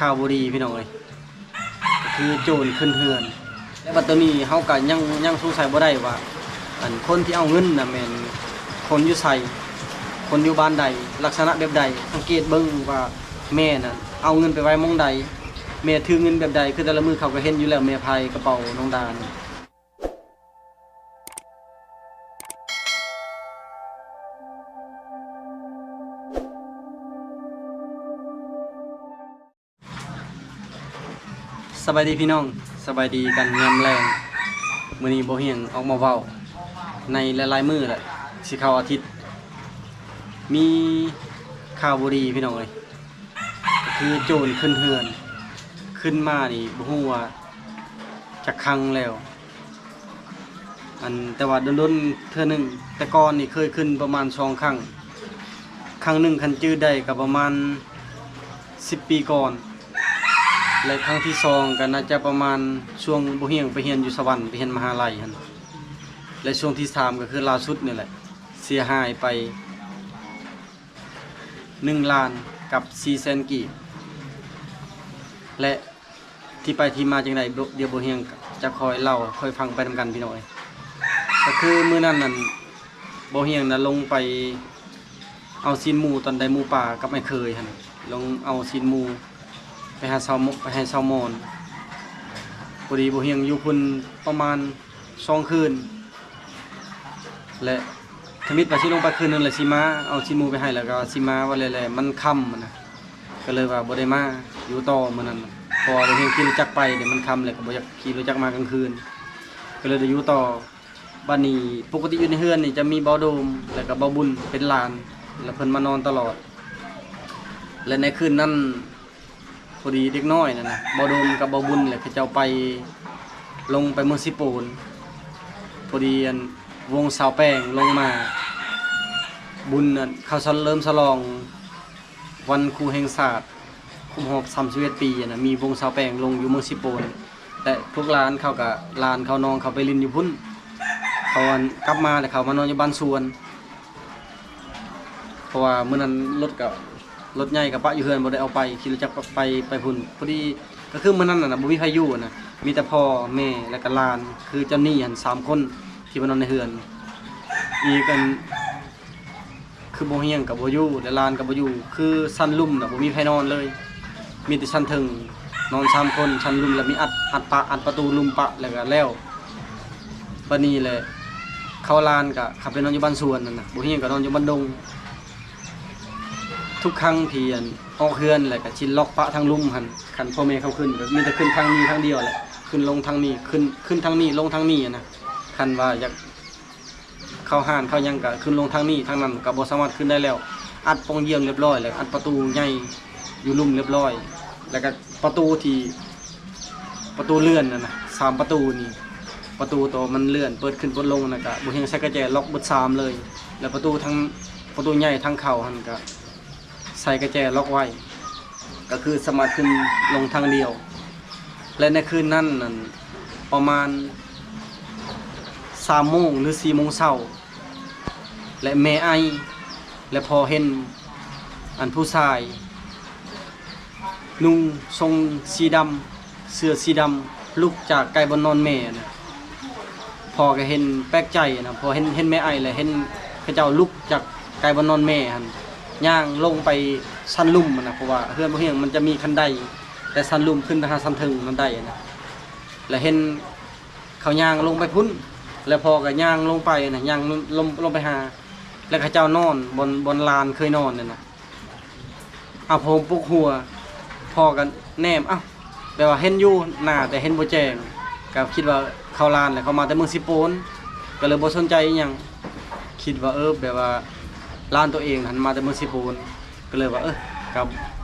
ຂ່າວບໍ່ດີພີ່ນ້ອງເອີຍ ກໍຄືໂຈນຂຶ້ນເຮືອນ. ແຕ່ບັດຕອນນີ້ເຮົາກໍຍັງ ຍັງສົງໄສບໍ່ໄດ້ວ່າ ອັນຄົນທີ່ເອົາເງິນນະແມ່ນຄົນຢູ່ໃສ ຄົນຢູ່ບ້ານໃດ ລັກສະນະແບບໃດ. ສັງເກດເບິ່ງວ່າແມ່ນັ້ນເອົາເງິນໄປໄວ້ໝ່ອງໃດ ແມ່ຖືເງິນແບບໃດ. ຄືແຕ່ລະມື້ເຂົາກໍເຫັນຢູ່ແລ້ວ ແມ່ພາຍກະເປົານ້ອງດານ. ສະບາຍດີພີ່ນ້ອງ ສະບາຍດີກັນຍາມແລງ. ມື້ນີ້ບໍ່ຮຽງອອກມາເວົ້າ ໃນຫຼາຍໆມື້ແຫຼະ ຊິເຂົ້າອາທິດ ມີຂ່າວບໍ່ດີພີ່ນ້ອງເອີຍ ກໍຄືໂຈນຂຶ້ນເຮືອນ. ຂຶ້ນມານີ້ບໍ່ຮູ້ວ່າຈັກຄັ້ງແລ້ວ ອັນ ແຕ່ວ່າດົນໆເທື່ອໜຶ່ງ. ແຕ່ກ່ອນນີ້ເຄີຍຂຶ້ນປະມານສອງຄັ້ງ ຄັ້ງໜຶ່ງຄັນຈື່ໄດ້ກໍປະມານສິບປີກ່ອນ ແລະ ຄັ້ງທີສອງກໍໜ້າຈະປະມານຊ່ວງບໍ່ຮຽງໄປຮຽນຢູ່ສະຫວັນ ໄປຮຽນມະຫາໄລຫັ້ນ ແລະ ຊ່ວງທີສາມກໍຄືລ່າສຸດນີ້ແຫຼະ ເສຍຫາຍໄປໜຶ່ງລ້ານກັບສີ່ແສນກີບ ແລະ ທີ່ໄປທີ່ມາຈັ່ງໃດ ດ- ດຽວບໍ່ຮຽງຈະຄ່ອຍເລົ່າຄ່ອຍຟັງໄປນຳກັນພີ່ນ້ອງເອີຍ. ກໍຄືມື້ນັ້ນນັ້ນ ບໍ່ຮຽງນະລົງໄປເອົາຊີ້ນໝູ ຕອນໄດ້ໝູປ່າກັບອ້າຍເຂີຍຫັ້ນ ລົງເອົາຊີ້ນໝູໄປຫາຊາວ ໄປໃຫ້ຊາວມອນ. ພໍດີບໍ່ຮຽງຢູ່ພຸ້ນປະມານສອງຄືນ ແລະ ທຳອິດວ່າຊິລົງໄປຄືນໜຶ່ງ ແລະ ຊິມາເອົາຊີ້ນໝູໄປໃຫ້ ແລ້ວກໍຊິມາວ່າແລ້ວ ແລ້ວມັນຄ່ຳຫັ້ນນະ ກໍເລີຍວ່າບໍ່ໄດ້ມາຢູ່ຕໍ່ມື້ນັ້ນ ເພາະວ່າບໍ່ຮຽງຂີ່ລົດຈັກໄປເດ ມັນຄ່ຳ ແລ້ວກໍບໍ່ຢາກຂີ່ລົດຈັກມາກາງຄືນ ກໍເລີຍໄດ້ຢູ່ຕໍ່. ບັດນີ້ປົກກະຕິຢູ່ໃນເຮືອນນີ້ຈະມີບ່າວໂດມ ແລ້ວກໍບ່າວບຸນເປັນຫຼານ ແລ້ວເພິ່ນມານອນຕະຫຼອດ ແລະ ໃນຄືນນັ້ນ ພໍດີເດັກນ້ອຍນັ້ນນະ ບ່າວດົມກັບບ່າວບຸນແຫຼະ ເຂົາເຈົ້າໄປ ລົງໄປເມືອງເຊໂປນ. ພໍດີອັນ ວົງຊາວແປງລົງມາ ບຸນອັນ ເຂົາສະເຫຼີມສະຫຼອງວັນຄູແຫ່ງຊາດ ຄົບຮອບສາມສິບເອັດປີຫັ້ນນະ ມີວົງຊາວແປງລົງຢູ່ເມືອງເຊໂປນ ແລະ ພວກຫຼານເຂົາກະ ຫຼານເຂົາ ນ້ອງເຂົາໄປຫຼິ້ນຢູ່ພຸ້ນ. ເຂົາອັນ ກັບມາແລ້ວເຂົາມານອນຢູ່ບ້ານສວນ. ເພາະວ່າມື້ນັ້ນລົດກະ ລົດໃຫຍ່ກະປະຢູ່ເຮືອນ ບໍ່ໄດ້ເອົາໄປ ຂີ່ລົດຈັກໄປ ໄປພຸ້ນ. ພໍດີກະຄືມື້ນັ້ນນະ ບໍ່ມີໃຜຢູ່ນະ ມີແຕ່ພໍ່ແມ່ ແລ້ວກະຫຼານ ຄືເຈົ້າໜີ້ຫັ້ນສາມຄົນທີ່ມານອນໃນເຮືອນ. ອີກອັນ ຄືບໍ່ຮຽງກະບໍ່ຢູ່ ແລະ ຫຼານກະບໍ່ຢູ່ ຄືຊັ້ນລຸ່ມນະ ບໍ່ມີໃຜນອນເລີຍ ມີແຕ່ຊັ້ນເທິງ ນອນສາມຄົນ ຊັ້ນລຸ່ມ ແລ້ວມີອັດ ອັດປະ ອັດປະຕູລຸ່ມປະ ແລ້ວກະແລ້ວ. ບັດນີ້ແຫຼະ ເຂົາ ຫຼານກະເຂົາໄປນອນຢູ່ບ້ານສວນຫັ້ນນະ ບໍ່ຮຽງກະນອນຢູ່ບ້ານດົງ. ທຸກຄັ້ງທີ່ອັນ ອອກເຮືອນແລ້ວກະຊິລັອກປະທາງລຸ່ມຫັ້ນ ຄັນພໍ່ແມ່ເຂົາຂຶ້ນ ກະມີແຕ່ຂຶ້ນທາງນີ້ທາງດຽວແຫຼະ ຂຶ້ນລົງທາງນີ້ ຂຶ້ນ ຂຶ້ນທາງນີ້ລົງທາງນີ້ຫັ້ນນະ. ຄັນວ່າຢາກ ເຂົ້າຮ້ານເຂົ້າຫຍັງກະຂຶ້ນລົງທາງນີ້ ທາງນັ້ນກະບໍ່ສາມາດຂຶ້ນໄດ້ແລ້ວ. ອັດປ່ອງຢ້ຽມລຽບລ້ອຍ ແລ້ວອັດປະຕູໃຫຍ່ຢູ່ລຸ່ມລຽບລ້ອຍ ແລ້ວກະປະຕູທີ່ ປະຕູເລື່ອນຫັ້ນນະ ສາມປະຕູນີ້ ປະຕູໂຕມັນເລື່ອນເປີດຂຶ້ນເປີດລົງຫັ້ນນະ ກະບໍ່ຮຽງໃສ່ກະແຈລັອກເບິດສາມເລີຍ. ແລ້ວປະຕູທາງ ປະຕູໃຫຍ່ທາງເຂົ້າຫັ້ນກະ ໃສ່ກະແຈລັອກໄວ້ ກະຄືສາມາດຂຶ້ນລົງທາງດຽວ. ແລະ ໃນຄືນນັ້ນນັ້ນ ປະມານສາມໂມງ ຫຼື ສີ່ໂມງເຊົ້າ ແລະ ແມ່ໄອ ແລະ ພໍ່ເຫັນ ອັນ ຜູ້ຊາຍ ນຸ່ງຊົງສີດຳ ເສື້ອສີດຳ ລຸກຈາກໃກ້ບ່ອນນອນແມ່ນະ. ພໍ່ກະເຫັນແປກໃຈນະ ພໍເຫັນ ເຫັນແມ່ໄອ ແລະ ເຫັນເຂົາເຈົ້າລຸກຈາກໃກ້ບ່ອນນອນແມ່ຫັ້ນ ຍ່າງລົງໄປຊັ້ນລຸ່ມຫັ້ນນະ ເພາະວ່າເຮືອນບໍ່ຮຽງມັນຈະມີຄັນໄດ ແຕ່ຊັ້ນລຸ່ມຂຶ້ນໄປຫາຊັ້ນເທິງນັ້ນໄດນະ. ແລະ ເຫັນເຂົາຍ່າງລົງໄປພຸ້ນ ແລະ ພໍ່ກະຍ່າງລົງໄປນະ ຍ່າງລົງ ລົງໄປຫາ ແລະ ເຂົາເຈົ້ານອນບ່ອນ ບ່ອນຫຼານເຄີຍນອນນັ້ນນະ. ເອົາຜ້າຫົ່ມປົກຫົວ ພໍ່ກະແນມ ເອົ້າ ແບບວ່າເຫັນຢູ່ໜ້າແຕ່ເຫັນບໍ່ແຈ້ງ ກະຄິດວ່າເຂົາຫຼານແຫຼະ ເຂົາມາແຕ່ເມືອງເຊໂປນ ກະເລີຍບໍ່ສົນໃຈອີ່ຫຍັງ ຄິດວ່າ ເອີ ແບບວ່າຫຼານໂຕເອງຫັ້ນມາແຕ່ເມືອງເຊໂປນ ກະເລີຍວ່າ ເອີ ກະ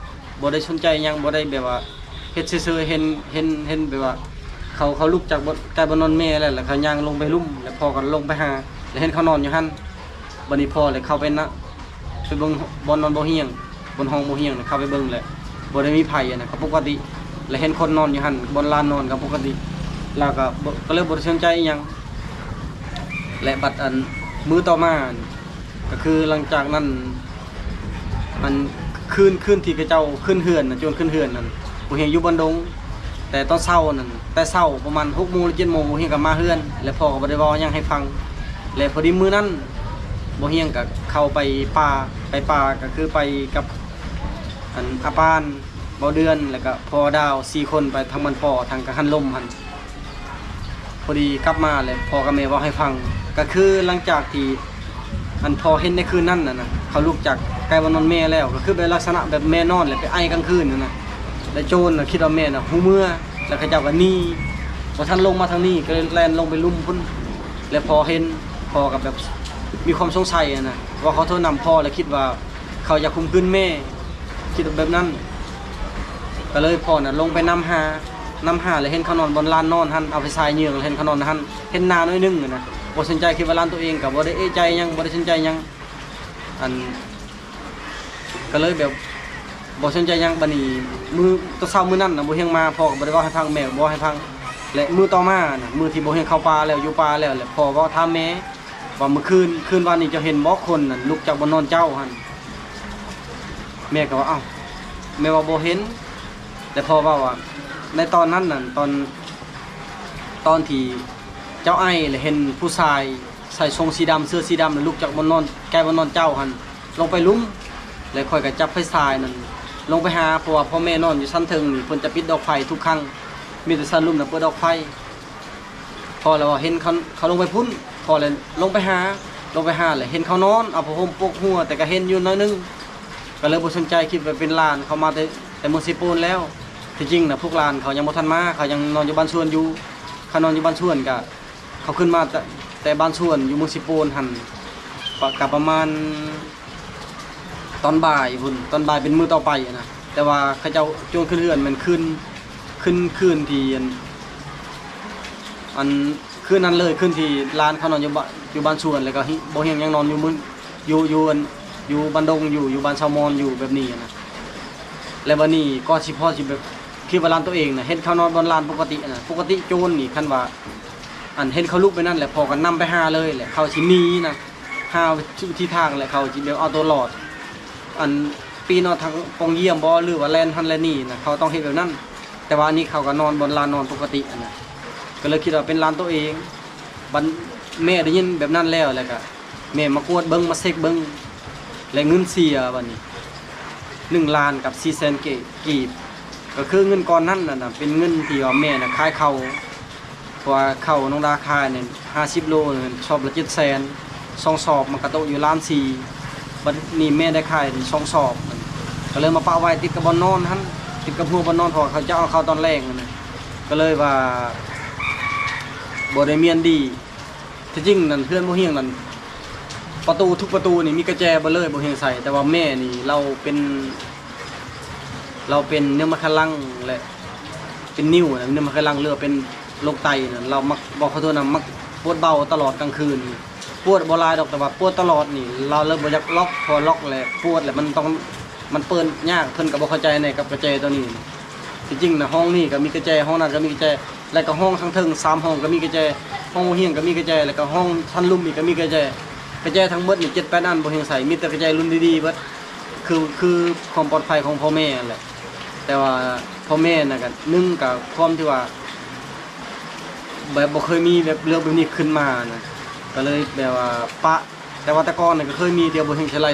ບໍ່ໄດ້ສົນໃຈຫຍັງ ບໍ່ໄດ້ແບບວ່າເຮັດເຊີຍໆ ເຫັນ ເຫັນ ເຫັນແບບວ່າ ເຂົາ ເຂົາລຸກຈາກບ່ອນ ໃກ້ບ່ອນນອນແມ່ແລ້ວ ແລ້ວເຂົາຍ່າງລົງໄປລຸ່ມ ແລ້ວພໍ່ກະລົງໄປຫາ ແລ້ວເຫັນເຂົານອນຢູ່ຫັ້ນ. ບັດນີ້ພໍ່ເລີຍເຂົ້າໄປນະ ໄປເບິ່ງບ່ອນນອນບໍ່ຮຽງ ບ່ອນຫ້ອງບໍ່ຮຽງ ເຂົ້າໄປເບິ່ງແຫຼະ ບໍ່ໄດ້ມີໃຜຫັ້ນນະ ກະປົກກະຕິ ແລະ ເຫັນຄົນນອນຢູ່ຫັ້ນ ບ່ອນຫຼານນອນກະປົກກະຕິ ລາວກະບໍ່ ກະເລີຍບໍ່ໄດ້ສົນໃຈອີ່ຫຍັງ. ແລະ ບັດອັນ ມື້ຕໍ່ມາ ກະຄືຫຼັງຈາກນັ້ນ ອັນ ຄືນ ຄືນທີ່ເຂົາເຈົ້າຂຶ້ນເຮືອນນະ ໂຈນຂຶ້ນເຮືອນຫັ້ນ ບໍ່ຮຽງຢູ່ບ້ານດົງ ແຕ່ຕອນເຊົ້ານັ້ນ ແຕ່ເຊົ້າປະມານຫົກໂມງ ຫຼື ເຈັດໂມງ ບໍ່ຮຽງກໍມາເຮືອນ ແລະ ພໍ່ກໍບໍ່ໄດ້ເວົ້າຫຍັງໃຫ້ຟັງ. ແລະ ພໍດີມື້ນັ້ນ ບໍ່ຮຽງກໍເຂົ້າໄປປ່າ ໄປປ່າກໍຄືໄປກັບ ອັນ ອາປານ ເບົາເດືອນ ແລ້ວກໍພໍ່ດາວ ສີ່ຄົນ ໄປທາງບ້ານພໍ່ ທາງກັງຫັນລົມຫັ້ນ. ພໍດີກັບມາແລ້ວ ພໍ່ກັບແມ່ເວົ້າໃຫ້ຟັງ ກໍຄືຫຼັງຈາກທີ່ ອັນ ພໍ່ເຫັນໃນຄືນນັ້ນນະ ເຂົາລຸກຈາກໃກ້ບ່ອນນອນແມ່ແລ້ວ ກໍຄືແບບລັກສະນະແບບແມ່ນອນແລ້ວໄປໄອກາງຄືນຫັ້ນນະ ແລ້ວໂຈນນະຄິດວ່າແມ່ນະຮູ້ເມືອ ແລ້ວເຂົາເຈົ້າກໍໜີ ບໍ່ທັນລົງມາທາງນີ້ ກໍເລີຍແລ່ນລົງໄປລຸ່ມພຸ້ນ. ແລ້ວພໍ່ເຫັນ ພໍ່ກໍແບບມີຄວາມສົງໄສຫັ້ນນະ ວ່າຂໍໂທດນຳພໍ່ ແລ້ວຄິດວ່າ ເຂົາຢາກຂົ່ມຂືນແມ່ ຄິດແບບນັ້ນ. ກໍເລີຍພໍ່ນະລົງໄປນຳຫາ ນຳຫາແລ້ວເຫັນເຂົານອນບ່ອນລານນອນຫັ້ນ ເອົາໄຟສາຍເຍືອງແລ້ວເຫັນເຂົານອນຫັ້ນ ເຫັນໜ້າໜ້ອຍໜຶ່ງຫັ້ນນະ ບໍ່ສົນໃຈ ຄິດວ່າຫຼານຕົວເອງ ກໍບໍ່ໄດ້ເອະໃຈຫຍັງ ບໍ່ໄດ້ສົນໃຈຫຍັງ ອັນ ກໍເລີຍແບບບໍ່ສົນໃຈຫຍັງ. ບັດນີ້ມື້ຕອນເຊົ້າມື້ນັ້ນນະ ບໍ່ຮຽງມາ ພໍ່ກໍບໍ່ໄດ້ເວົ້າໃຫ້ຟັງ ແມ່ກໍບໍ່ເວົ້າໃຫ້ຟັງ. ແລະ ມື້ຕໍ່ມານະ ມື້ທີ່ບໍ່ຮຽງເຂົ້າປ່າແລ້ວ ຢູ່ປ່າແລ້ວ ແລະ ພໍ່ເວົ້າຖາມແມ່ ວ່າມື້ຄືນ ຄືນວານນີ້ເຈົ້າເຫັນບໍ່ຄົນນັ້ນລຸກຈາກບ່ອນນອນເຈົ້າຫັ້ນ? ແມ່ກໍວ່າ ເອົ້າ ແມ່ວ່າບໍ່ເຫັນ. ແຕ່ພໍ່ເວົ້າວ່າ ໃນຕອນນັ້ນນັ້ນ ຕອນ ຕອນທີ່ເຈົ້າໄອ ແລະ ເຫັນຜູ້ຊາຍໃສ່ຊົງສີດຳ ເສື້ອສີດຳ ແລະ ລຸກຈາກບ່ອນນອນ ໃກ້ບ່ອນນອນເຈົ້າຫັ້ນ ລົງໄປລຸ່ມ ແລະ ຂ້ອຍກໍຈັບໄຟສາຍນັ້ນລົງໄປຫາ ເພາະວ່າພໍ່ແມ່ນອນຢູ່ຊັ້ນເທິງນີ້ ເພິ່ນຈະປິດດອກໄຟທຸກຄັ້ງ ມີແຕ່ຊັ້ນລຸ່ມນະເປີດດອກໄຟ. ພໍແລ້ວວ່າເຫັນເຂົາ ເຂົາລົງໄປພຸ້ນ ພໍແລ້ວລົງໄປຫາ ລົງໄປຫາແລ້ວເຫັນເຂົານອນເອົາຜ້າຫົ່ມປົກຫົວ ແຕ່ກໍເຫັນຢູ່ໜ້ອຍໜຶ່ງ ກໍເລີຍບໍ່ສົນໃຈ ຄິດວ່າເປັນຫຼານເຂົາມາແຕ່ ແຕ່ເມືອງເຊໂປນແລ້ວ. ທີ່ຈິງນະ ພວກຫຼານເຂົາຍັງບໍ່ທັນມາ ເຂົາຍັງນອນຢູ່ບ້ານສວນຢູ່ ເຂົານອນຢູ່ບ້ານສວນ ກະ ເຂົາຂຶ້ນມາແຕ່ ແຕ່ບ້ານສວນຢູ່ເມືອງເຊໂປນຫັ້ນ ປະ ກະປະມານ ຕອນບ່າຍພຸ້ນ ຕອນບ່າຍເປັນມື້ຕໍ່ໄປນະ ແຕ່ວ່າເຂົາເຈົ້າໂຈນຂຶ້ນເຮືອນແມ່ນຄືນ ຄືນ ຄືນທີ່ ອັນ ອັນ ຄືນນັ້ນເລີຍ ຄືນທີ່ຫຼານເຂົານອນຢູ່ບ້ານ ຢູ່ບ້ານສວນ ແລ້ວກໍບໍ່ຮຽງຍັງນອນຢູ່ເມືອງ ຢູ່ ຢູ່ ອັນ ຢູ່ບ້ານດົງຢູ່ ຢູ່ບ້ານຊາວມອນຢູ່ແບບນີ້ນະ. ແລ້ວບັດນີ້ກໍຊິພໍຊິແບບ ຄິດວ່າຫຼານຕົວເອງນະ ເຫັນເຂົານອນບ່ອນລານປົກກະຕິນະ ປົກກະຕິໂຈນນີ້ ຄັນວ່າ ອັນ ເຫັນເຂົາລຸກໄປນັ້ນແຫຼະ ພໍ່ກໍນຳໄປຫາເລີຍແຫຼະ ເຂົາຊິໜີນະ ຫາວິທີທາງແຫຼະ ເຂົາຊິແບບເອົາຕົວລອດ ອັນ ປີນອອກທາງປ່ອງຢ້ຽມບໍ ຫຼືວ່າແລ່ນຫັ້ນແລ່ນນີ້ນະ ເຂົາຕ້ອງເຮັດແບບນັ້ນ. ແຕ່ວ່າອັນນີ້ເຂົາກໍນອນບ່ອນລານນອນປົກກະຕິຫັ້ນນະ ກໍເລີຍຄິດວ່າເປັນຫຼານໂຕເອງ. ບັດແມ່ໄດ້ຍິນແບບນັ້ນແລ້ວ ແລ້ວກໍແມ່ມາກວດເບິ່ງ ມາເຊັກເບິ່ງ ແລະ ເງິນເສຍບັດນີ້ ໜຶ່ງລ້ານກັບສີ່ແສນ ກີບ ກໍຄືເງິນກ້ອນນັ້ນນະ ເປັນເງິນທີ່ວ່າແມ່ນະຂາຍເຂົ້າ ເພາະວ່າເຂົ້ານ້ອງດາຂາຍນີ້ຫ້າສິບໂລ ຊອບລະເຈັດແສນ ສອງຊອບມັນກະຕົກຢູ່ລ້ານສີ່. ບັດນີ້ແມ່ໄດ້ຂາຍສອງຊອບ ກໍເລີຍມາປະໄວ້ຕິດກັບບ່ອນນອນຫັ້ນ ຕິດກັບຫົວບ່ອນນອນ ເພາະວ່າເຂົາຈະເອົາເຂົ້າຕອນແລງຫັ້ນນະ ກໍເລີຍວ່າບໍ່ໄດ້ມຽນດີ. ທີ່ຈິງນັ້ນເຮືອນບໍ່ຮຽງນັ້ນ ປະຕູທຸກປະຕູນີ້ມີກະແຈເບິດເລີຍ ບໍ່ຮຽງໃສ່. ແຕ່ວ່າແມ່ນີ້ລາວເປັນ ລາວເປັນເນື້ອໄມໄຄຫຼັງ ແລະ ເປັນນິ້ວນະ ເນື້ອໄມໄຄຫຼັງ ຫຼືວ່າເປັນໂລກໄຕນະ ລາວມັກ ບໍ່ຂໍໂທດນະ ມັກປວດເບົາຕະຫຼອດກາງຄືນ. ປວດບໍ່ຫຼາຍດອກ ແຕ່ວ່າປວດຕະຫຼອດນີ້ ລາວເລີຍບໍ່ຢາກລັອກ ເພາະວ່າລັອກແລ້ວປວດ ແລ້ວມັນຕ້ອງ ມັນເປີດຍາກ. ເພິ່ນກໍບໍ່ເຂົ້າໃຈໃນກັບກະແຈໂຕນີ້. ທີ່ຈິງນະ ຫ້ອງນີ້ກໍມີກະແຈ ຫ້ອງນັ້ນກໍມີກະແຈ ແລ້ວກໍຫ້ອງທາງເທິງສາມຫ້ອງກໍມີກະແຈ ຫ້ອງບໍ່ຮຽງກໍມີກະແຈ ແລ້ວກໍຫ້ອງຊັ້ນລຸ່ມອີກກໍມີກະແຈ. ກະແຈທັງໝົດນີ້ເຈັດແປດອັນ ບໍ່ຮຽງໃສ່ ມີແຕ່ກະແຈລຸ້ນດີໆເບິດ ຄື ຄືຄວາມປອດໄພຂອງພໍ່ແມ່ຫັ້ນແຫຼະ. ແຕ່ວ່າພໍ່ແມ່ນະ ກໍໜຶ່ງ ກໍຄວາມທີ່ວ່າ ແບບບໍ່ເຄີຍມີແບບເລື່ອງແບບນີ້ຂຶ້ນມານະ ກໍເລີຍແບບວ່າປະ. ແຕ່ວ່າແຕ່ກ່ອນນະ ກໍເຄີຍມີ ດຽວບໍ່ຮຽງຊິໄລ່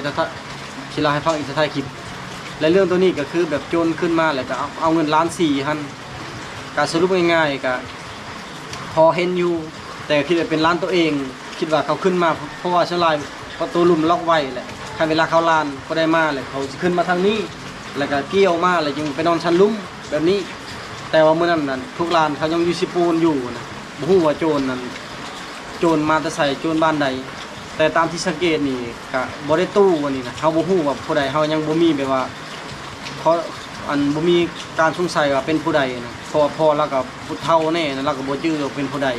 ຊິເລົ່າໃຫ້ຟັງອີກ ຖ້າທ້າຍຄລິບ. ແລະ ເລື່ອງໂຕນີ້ກໍຄືແບບໂຈນຂຶ້ນມາ ແລ້ວກໍເອົາ ເອົາເງິນລ້ານສີ່ຫັ້ນ. ການສະຫຼຸບງ່າຍໆ ກະພໍເຫັນຢູ່ ແຕ່ຄິດວ່າເປັນຫຼານໂຕເອງ ຄິດວ່າເຂົາຂຶ້ນມາ ເພາະວ່າສ່ວນຫຼາຍປະຕູລຸ່ມລັອກໄວ້ແຫຼະ ຄັນເວລາເຂົາລານບໍ່ໄດ້ມາແລ້ວ ເຂົາຊິຂຶ້ນມາທາງນີ້ ແລ້ວກໍກ່ຽວມາ ແລ້ວຈຶ່ງໄປນອນຊັ້ນລຸ່ມແບບນີ້. ແຕ່ວ່າມື້ນັ້ນນັ້ນ ພວກຫຼານເຂົາຍັງຢູ່ເຊໂປນຢູ່ນະ ບໍ່ຮູ້ວ່າໂຈນນັ້ນ ໂຈນມາແຕ່ໃສ ໂຈນບ້ານໃດ. ແຕ່ຕາມທີ່ສັງເກດນີ້ກະບໍ່ໄດ້ຕູ້ອັນນີ້ນະ ເຮົາບໍ່ຮູ້ວ່າຜູ້ໃດ ເຮົາຍັງບໍ່ມີແບບວ່າ ເພາະ ອັນ ບໍ່ມີການສົງໄສວ່າເປັນຜູ້ໃດນະ ເພາະວ່າພໍ່ລາວກໍຜູ້ເຖົ້າແນ່ນະ ລາວກໍບໍ່ຈື່ວ່າເປັນຜູ້ໃດ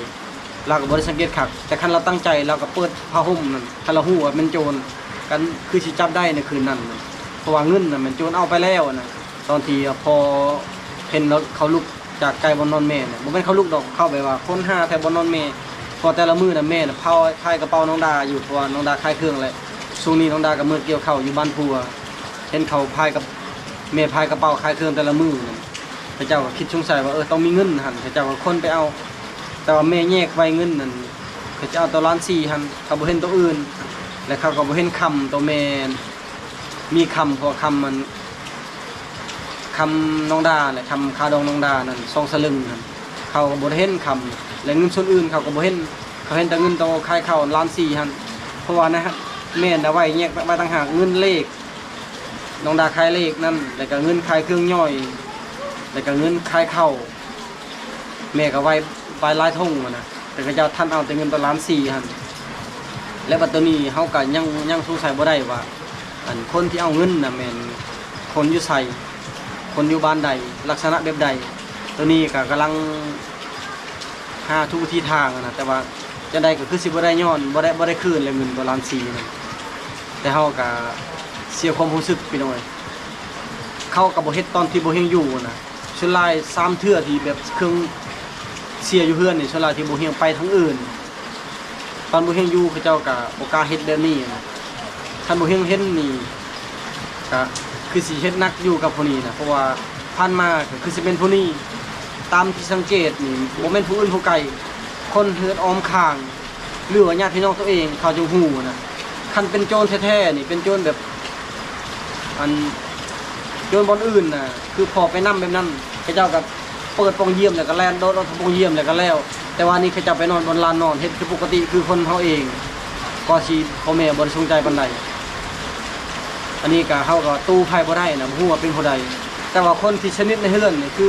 ລາວກໍບໍ່ໄດ້ສັງເກດຄັກ. ແຕ່ຄັນລາວຕັ້ງໃຈ ລາວກໍເປີດຜ້າຫົ່ມນັ້ນ ຄັນລາວຮູ້ວ່າແມ່ນໂຈນ ກໍຄືຊິຈັບໄດ້ໃນຄືນນັ້ນນະ ເພາະວ່າເງິນນະແມ່ນໂຈນເອົາໄປແລ້ວນະ. ຕອນທີ່ພໍ່ເຫັນເຂົາລຸກຈາກໃກ້ບ່ອນນອນແມ່ນະ ບໍ່ແມ່ນເຂົາລຸກດອກ ເຂົາແບບວ່າຄົ້ນຫາແຖວບ່ອນນອນແມ່ ເພາະແຕ່ລະມື້ນະ ແມ່ນະພາຍກະເປົານ້ອງດາຢູ່ ເພາະວ່ານ້ອງດາຂາຍເຄື່ອງແຫຼະ. ຊ່ວງນີ້ນ້ອງດາກໍເມືອກ່ຽວເຂົ້າຢູ່ບ້ານຜົວ ເຫັນເຂົາພາຍກັບ ແມ່ພາຍກະເປົາຂາຍເຄື່ອງແຕ່ລະມື້ນັ້ນ ເຂົາເຈົ້າກໍຄິດສົງໄສວ່າ ເອີ ຕ້ອງມີເງິນຫັ້ນ ເຂົາເຈົ້າກໍຄົ້ນໄປເອົາ. ແຕ່ວ່າແມ່ແຍກໄວ້ເງິນນັ້ນ ເຂົາເຈົ້າເອົາແຕ່ລ້ານສີ່ຫັ້ນ ເຂົາບໍ່ເຫັນໂຕອື່ນ ແລະ ເຂົາກໍບໍ່ເຫັນຄຳໂຕແມ່ມີຄຳ ເພາະວ່າຄຳມັນ ຄຳນ້ອງດາ ແລະ ຄຳຄ່າດອງນ້ອງດານັ້ນ ສອງສະລຶງຫັ້ນ ເຂົາກໍບໍ່ໄດ້ເຫັນຄຳ ແລະ ເງິນສ່ວນອື່ນເຂົາກໍບໍ່ເຫັນ. ເຂົາເຫັນແຕ່ເງິນໂຕຂາຍເຂົ້າລ້ານສີ່ຫັ້ນ ເພາະວ່ານະ ແມ່ນເອົາໄວ້ແຍກໄວ້ຕ່າງຫາກ ເງິນເລກ ນ້ອງດາຂາຍເລກນັ້ນ ແລ້ວກໍເງິນຂາຍເຄື່ອງຍ່ອຍ ແລ້ວກໍເງິນຂາຍເຂົ້າ ແມ່ກໍໄວ້ ໄວ້ຫຼາຍຖົງຫັ້ນນະ ແຕ່ເຂົາເຈົ້າທັນເອົາແຕ່ເງິນປະມານລ້ານສີ່ຫັ້ນ. ແລະ ບັດໂຕນີ້ເຮົາກໍຍັງ ຍັງສົງໄສບໍ່ໄດ້ວ່າ ອັນ ຄົນທີ່ເອົາເງິນນະແມ່ນຄົນຢູ່ໃສ ຄົນຢູ່ບ້ານໃດ ລັກສະນະແບບໃດ. ໂຕນີ້ກໍກຳລັງ ຫາທຸກວິທີທາງຫັ້ນນະ ແຕ່ວ່າຈັ່ງໃດກໍຄືຊິບໍ່ໄດ້ຍ້ອນ ບໍ່ໄດ້ ບໍ່ໄດ້ຄືນແຫຼະເງິນໂຕລ້ານສີ່ນັ້ນ. ແຕ່ເຮົາກໍເສຍຄວາມຮູ້ສຶກພີ່ນ້ອງເອີຍ ເຂົາກໍບໍ່ເຮັດຕອນທີ່ບໍ່ຮຽງຢູ່ນະ. ສ່ວນຫຼາຍສາມເທື່ອທີ່ແບບເຄື່ອງເສຍຢູ່ເຮືອນນີ້ ສ່ວນຫຼາຍທີ່ບໍ່ຮຽງໄປທາງອື່ນ. ຕອນບໍ່ຮຽງຢູ່ເຂົາເຈົ້າກໍບໍ່ກ້າເຮັດແບບນີ້ນະ. ຄັນບໍ່ຮຽງເຫັນນີ້ ກະຄືຊິເຮັດໜັກຢູ່ກັບຜູ້ນີ້ນະ ເພາະວ່າຜ່ານມາກໍຄືຊິເປັນຜູ້ນີ້. ຕາມທີ່ສັງເກດນີ້ ບໍ່ແມ່ນຜູ້ອື່ນຜູ້ໄກ ຄົນເຮືອນອ້ອມຂ້າງ ຫຼືວ່າຍາດພີ່ນ້ອງຕົວເອງ ເຂົາຈຶ່ງຮູ້ນະ. ຄັນເປັນໂຈນແທ້ໆນີ້ ເປັນໂຈນແບບ ອັນ ໂຈນບ່ອນອື່ນນະ ຄືພໍ່ໄປນຳແບບນັ້ນ ເຂົາເຈົ້າກໍ ເປີດປ່ອງຢ້ຽມແລ້ວກໍແລ່ນໂດດອອກຈາກປ່ອງຢ້ຽມແລ້ວກໍແລ້ວ. ແຕ່ວ່ານີ້ເຂົາເຈົ້າໄປນອນບ່ອນລານນອນ ເຮັດຄືປົກກະຕິຄືຄົນເຮົາເອງ ກໍຊິພໍ່ແມ່ບໍ່ໄດ້ສົນໃຈປານໃດ. ອັນນີ້ກໍ ເຮົາກໍຕູ້ໃຜບໍ່ໄດ້ນະ ບໍ່ຮູ້ວ່າເປັນຜູ້ໃດ. ແຕ່ວ່າຄົນທີ່ສະໜິດໃນເຮືອນນີ້ຄື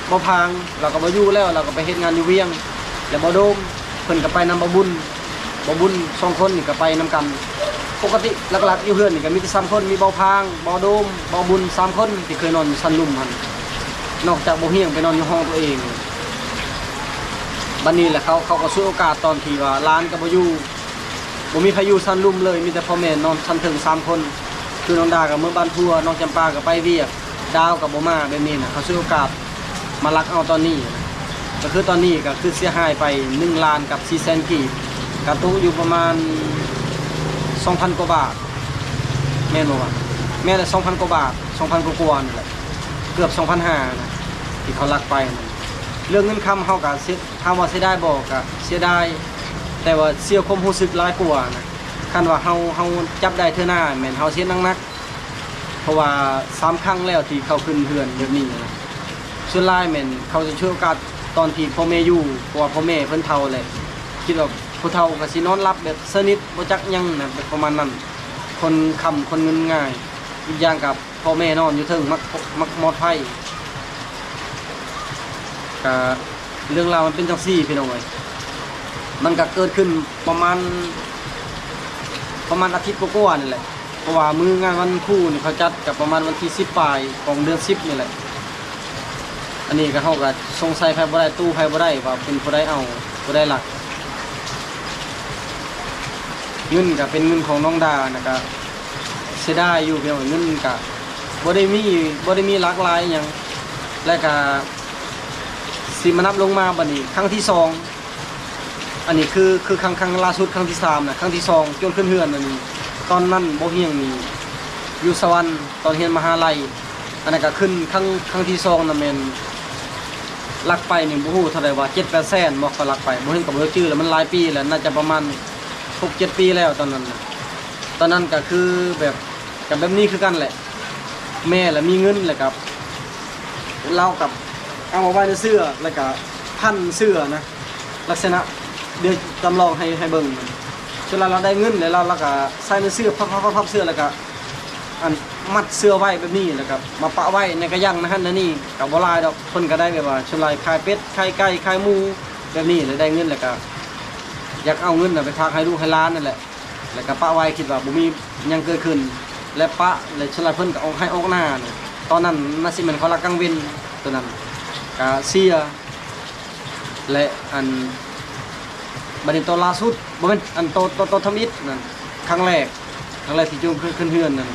ບ່າວພາງ ລາວກໍບໍ່ຢູ່ແລ້ວ ລາວກໍໄປເຮັດງານຢູ່ວຽງ ແລະ ບ່າວໂດມ ເພິ່ນກໍໄປນຳບ່າວບຸນ. ບ່າວບຸນສອງຄົນນີ້ກໍໄປນຳກັນ. ປົກກະຕິຫຼັກໆຢູ່ເຮືອນນີ້ກໍມີແຕ່ສາມຄົນ ມີບ່າວພາງ ບ່າວໂດມ ບ່າວບຸນ ສາມຄົນທີ່ເຄີຍນອນຢູ່ຊັ້ນລຸ່ມຫັ້ນ ນອກຈາກບ່າວຮຽງໄປນອນຢູ່ຫ້ອງຕົວເອງ. ບັດນີ້ແຫຼະເຂົາ ເຂົາກໍສວຍໂອກາດຕອນທີ່ວ່າຫຼານກໍບໍ່ຢູ່ ບໍ່ມີໃຜຢູ່ຊັ້ນລຸ່ມເລີຍ ມີແຕ່ພໍ່ແມ່ນອນຊັ້ນເທິງສາມຄົນ ຄືນ້ອງດາກໍເມືອບ້ານຜົວ ນ້ອງຈຳປາກໍໄປວຽກ ດາວກໍບໍ່ມາແບບນີ້ນະ ເຂົາສວຍໂອກາດມາລັກເອົາຕອນນີ້ນະ. ກໍຄືຕອນນີ້ກໍຄືເສຍຫາຍໄປໜຶ່ງລ້ານກັບສີ່ແສນກີບ ກໍຕົກຢູ່ປະມານສອງພັນກວ່າບາດ ແມ່ນບໍ່ວະ? ແມ່ນແຫຼະ ສອງພັນກວ່າບາດ ສອງພັນກວ່າໆນີ້ແຫຼະ ເກືອບສອງພັນຫ້ານະ ທີ່ເຂົາລັກໄປນະ. ເລື່ອງເງິນຄຳເຮົາກໍເສຍ ຖາມວ່າເສຍດາຍບໍ່? ກໍເສຍດາຍ ແຕ່ວ່າເສຍຄວາມຮູ້ສຶກຫຼາຍກວ່ານະ. ຄັນວ່າເຮົາ ເຮົາຈັບໄດ້ເທື່ອໜ້າ ແມ່ນເຮົາເສຍໜັກໆ ເພາະວ່າສາມຄັ້ງແລ້ວທີ່ເຂົາຂຶ້ນເຮືອນແບບນີ້ນະ. ສ່ວນຫຼາຍແມ່ນເຂົາຈະສວຍໂອກາດຕອນທີ່ພໍ່ແມ່ຢູ່ ເພາະວ່າພໍ່ແມ່ເພິ່ນເຖົ້າແຫຼະ ຄິດວ່າຜູ້ເຖົ້າກໍຊິນອນຫຼັບແບບສະໜິດ ບໍ່ຈັກຫຍັງນະ ແບບປະມານນັ້ນ. ຄົນຄ້ຳຄົນເງິນງ່າຍ ອີກຢ່າງກໍພໍ່ແມ່ນອນຢູ່ເທິງ ມັກ ມັກມອດໄຟ. ກະເລື່ອງລາວມັນເປັນຈັ່ງຊີ້ພີ່ນ້ອງເອີຍ ມັນກະເກີດຂຶ້ນປະມານ ປະມານອາທິດກວ່າໆນີ້ແຫຼະ. ເພາະວ່າມື້ງານວັນຄູນີ້ເຂົາຈັດກະປະມານວັນທີສິບປາຍຂອງເດືອນສິບນີ້ແຫຼະ. ອັນນີ້ກະເຮົາກະສົງໄສໃຜບໍ່ໄດ້ ຕູ້ໃຜບໍ່ໄດ້ວ່າເປັນຜູ້ໃດເອົາ ຜູ້ໃດລັກ. ເງິນກະເປັນເງິນຂອງນ້ອງດານະ ກະເສຍດາຍຢູ່ພີ່ນ້ອງ. ເງິນກະບໍ່ໄດ້ມີ ບໍ່ໄດ້ມີຫຼັກຫຼາຍຫຍັງ ແລະກະ ຊິມານັບລົງມາບັດນີ້ ຄັ້ງທີສອງ ອັນນີ້ຄື ຄືຄັ້ງ ຄັ້ງລ່າສຸດ ຄັ້ງທີສາມນະ ຄັ້ງທີສອງ ໂຈນຂຶ້ນເຮືອນ. ອັນນີ້ ຕອນນັ້ນບ່າວຮຽງນີ້ຢູ່ສະຫວັນ ຕອນຮຽນມະຫາໄລ. ອັນນັ້ນກະຂຶ້ນຄັ້ງ ຄັ້ງທີສອງນະ ແມ່ນລັກໄປນີ້ ບໍ່ຮູ້ເທົ່າໃດວ່າ ເຈັດແປດແສນບໍ່ ເຂົາລັກໄປ ບໍ່ເຫັນ ກໍບໍ່ຈື່ແລ້ວ ມັນຫຼາຍປີແລ້ວ ໜ້າຈະປະມານຫົກເຈັດປີແລ້ວຕອນນັ້ນນະ. ຕອນນັ້ນກະຄືແບບ ກະແບບນີ້ຄືກັນແຫຼະ ແມ່ລະມີເງິນ ແລ້ວກະລາວກະເອົາມາໄວ້ໃນເສື້ອ ແລ້ວກະພັນເສື້ອນະ ລັກສະນະ ດຽວຈຳລອງໃຫ້ ໃຫ້ເບິ່ງ. ສ່ວນຫຼາຍລາວໄດ້ເງິນແລ້ວ ລາວ ລາວກະໃສ່ໃນເສື້ອ ພັບໆໆເສື້ອ ແລ້ວກະ ອັນ ມັດເສື້ອໄວ້ແບບນີ້ ແລ້ວກະມາປະໄວ້ໃນກະຍັງໃນຫັ້ນໃນນີ້ ກະບໍ່ຫຼາຍດອກ. ເພິ່ນກະໄດ້ແບບວ່າ ສ່ວນຫຼາຍຂາຍເປັດ ຂາຍໄກ່ ຂາຍໝູ ແບບນີ້ ແລ້ວໄດ້ເງິນ ແລ້ວກະຢາກເອົາເງິນນະໄປຝາກໃຫ້ລູກໃຫ້ຫຼານນັ້ນແຫຼະ. ແລ້ວກະປະໄວ້ ຄິດວ່າບໍ່ມີຫຍັງເກີດຂຶ້ນ ແລະປະ ແລະສ່ວນຫຼາຍເພິ່ນກະອອກໄຮ່ອອກນານະ. ຕອນນັ້ນໜ້າຊິແມ່ນເຂົາລັກກາງເວັນໂຕນັ້ນ ກະເສຍ. ແລະອັນ ບັດນີ້ໂຕລ່າສຸດ ບໍ່ແມ່ນ ອັນໂຕ ໂຕ ໂຕທຳອິດນັ້ນ ຄັ້ງແລກ ຄັ້ງແລກທີ່ໂຈນຂຶ້ນ ຂຶ້ນເຮືອນນັ້ນ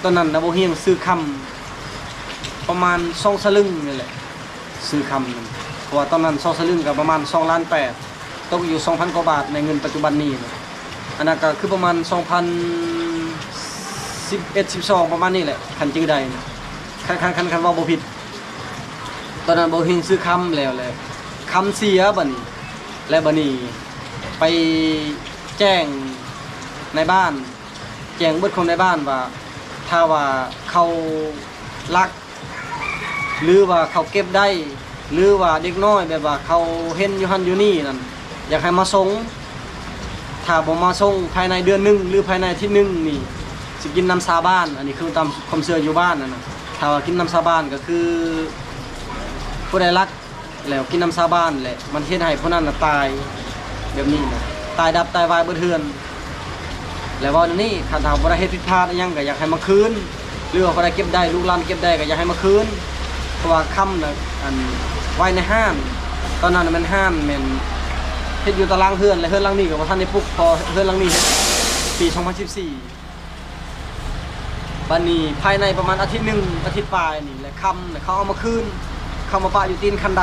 ຕອນນັ້ນນະ ບ່າວຮຽງຊື້ຄຳປະມານສອງສະລຶງນີ້ແຫຼະ ຊື້ຄຳນັ້ນ ເພາະວ່າຕອນນັ້ນສອງສະລຶງກະປະມານສອງລ້ານແປດ ຕົກຢູ່ສອງພັນກວ່າບາດໃນເງິນປັດຈຸບັນນີ້ນະ. ອັນນັ້ນກະຄືປະມານສອງພັນສິບເອັດ ສິບສອງ ປະມານນີ້ແຫຼະ ຄັນຈື່ໄດ້ນະ ຄັນ ຄັນ ຄັນ ຄັນເວົ້າບໍ່ຜິດ. ຕອນນັ້ນບໍ່ເຮັງຊື້ຄຳແລ້ວ ແລະ ຄຳເສຍບາດນີ້ ແລະ ບາດນີ້ໄປແຈ້ງນາຍບ້ານ ແຈ້ງເບິດຂອງນາຍບ້ານວ່າ ຖ້າວ່າເຂົາລັກ ຫຼືວ່າເຂົາເກັບໄດ້ ຫຼືວ່າເດັກນ້ອຍແບບວ່າເຂົາເຫັນຢູ່ຫັ້ນຢູ່ນີ້ນັ້ນ ຢາກໃຫ້ມາສົ່ງ ຖ້າບໍ່ມາສົ່ງພາຍໃນເດືອນໜຶ່ງ ຫຼືພາຍໃນອາທິດໜຶ່ງນີ້ ຊິກິນນ້ຳສາບານ. ອັນນີ້ຄືຕາມຄວາມເຊື່ອຢູ່ບ້ານຫັ້ນນະ ຖ້າວ່າກິນນ້ຳສາບານກໍຄືຜູ້ໃດລັກ ແລ້ວກິນນ້ຳສາບານ ແລະ ມັນເຮັດໃຫ້ຜູ້ນັ້ນນະຕາຍ ແບບນີ້ນະ ຕາຍດັບຕາຍວາຍເບິດເຮືອນ. ແລ້ວເວົ້າແນວນີ້ ຄັນເຮົາບໍ່ໄດ້ເຮັດຜິດພາດອີ່ຫຍັງ ກໍຢາກໃຫ້ມາຄືນ ຫຼືວ່າຜູ້ໃດເກັບໄດ້ ລູກຫຼານເກັບໄດ້ ກໍຢາກໃຫ້ມາຄືນ ເພາະວ່າຄຳນະ ອັນ ໄວ້ໃນຮ້ານ ຕອນນັ້ນນະແມ່ນຮ້ານແມ່ນເຮັດຢູ່ຕາລ່າງເຮືອນ ແລະ ເຮືອນຫຼັງນີ້ກໍບໍ່ທັນໄດ້ປຸກ ເພາະເຮືອນຫຼັງນີ້ເຮັດປີສອງພັນສິບສີ່. ບັດນີ້ພາຍໃນປະມານອາທິດໜຶ່ງ ອາທິດປາຍນີ້ແຫຼະ ຄຳນະເຂົາເອົາມາຄືນ ເຂົາມາປະຢູ່ຕີນຄັນໄດ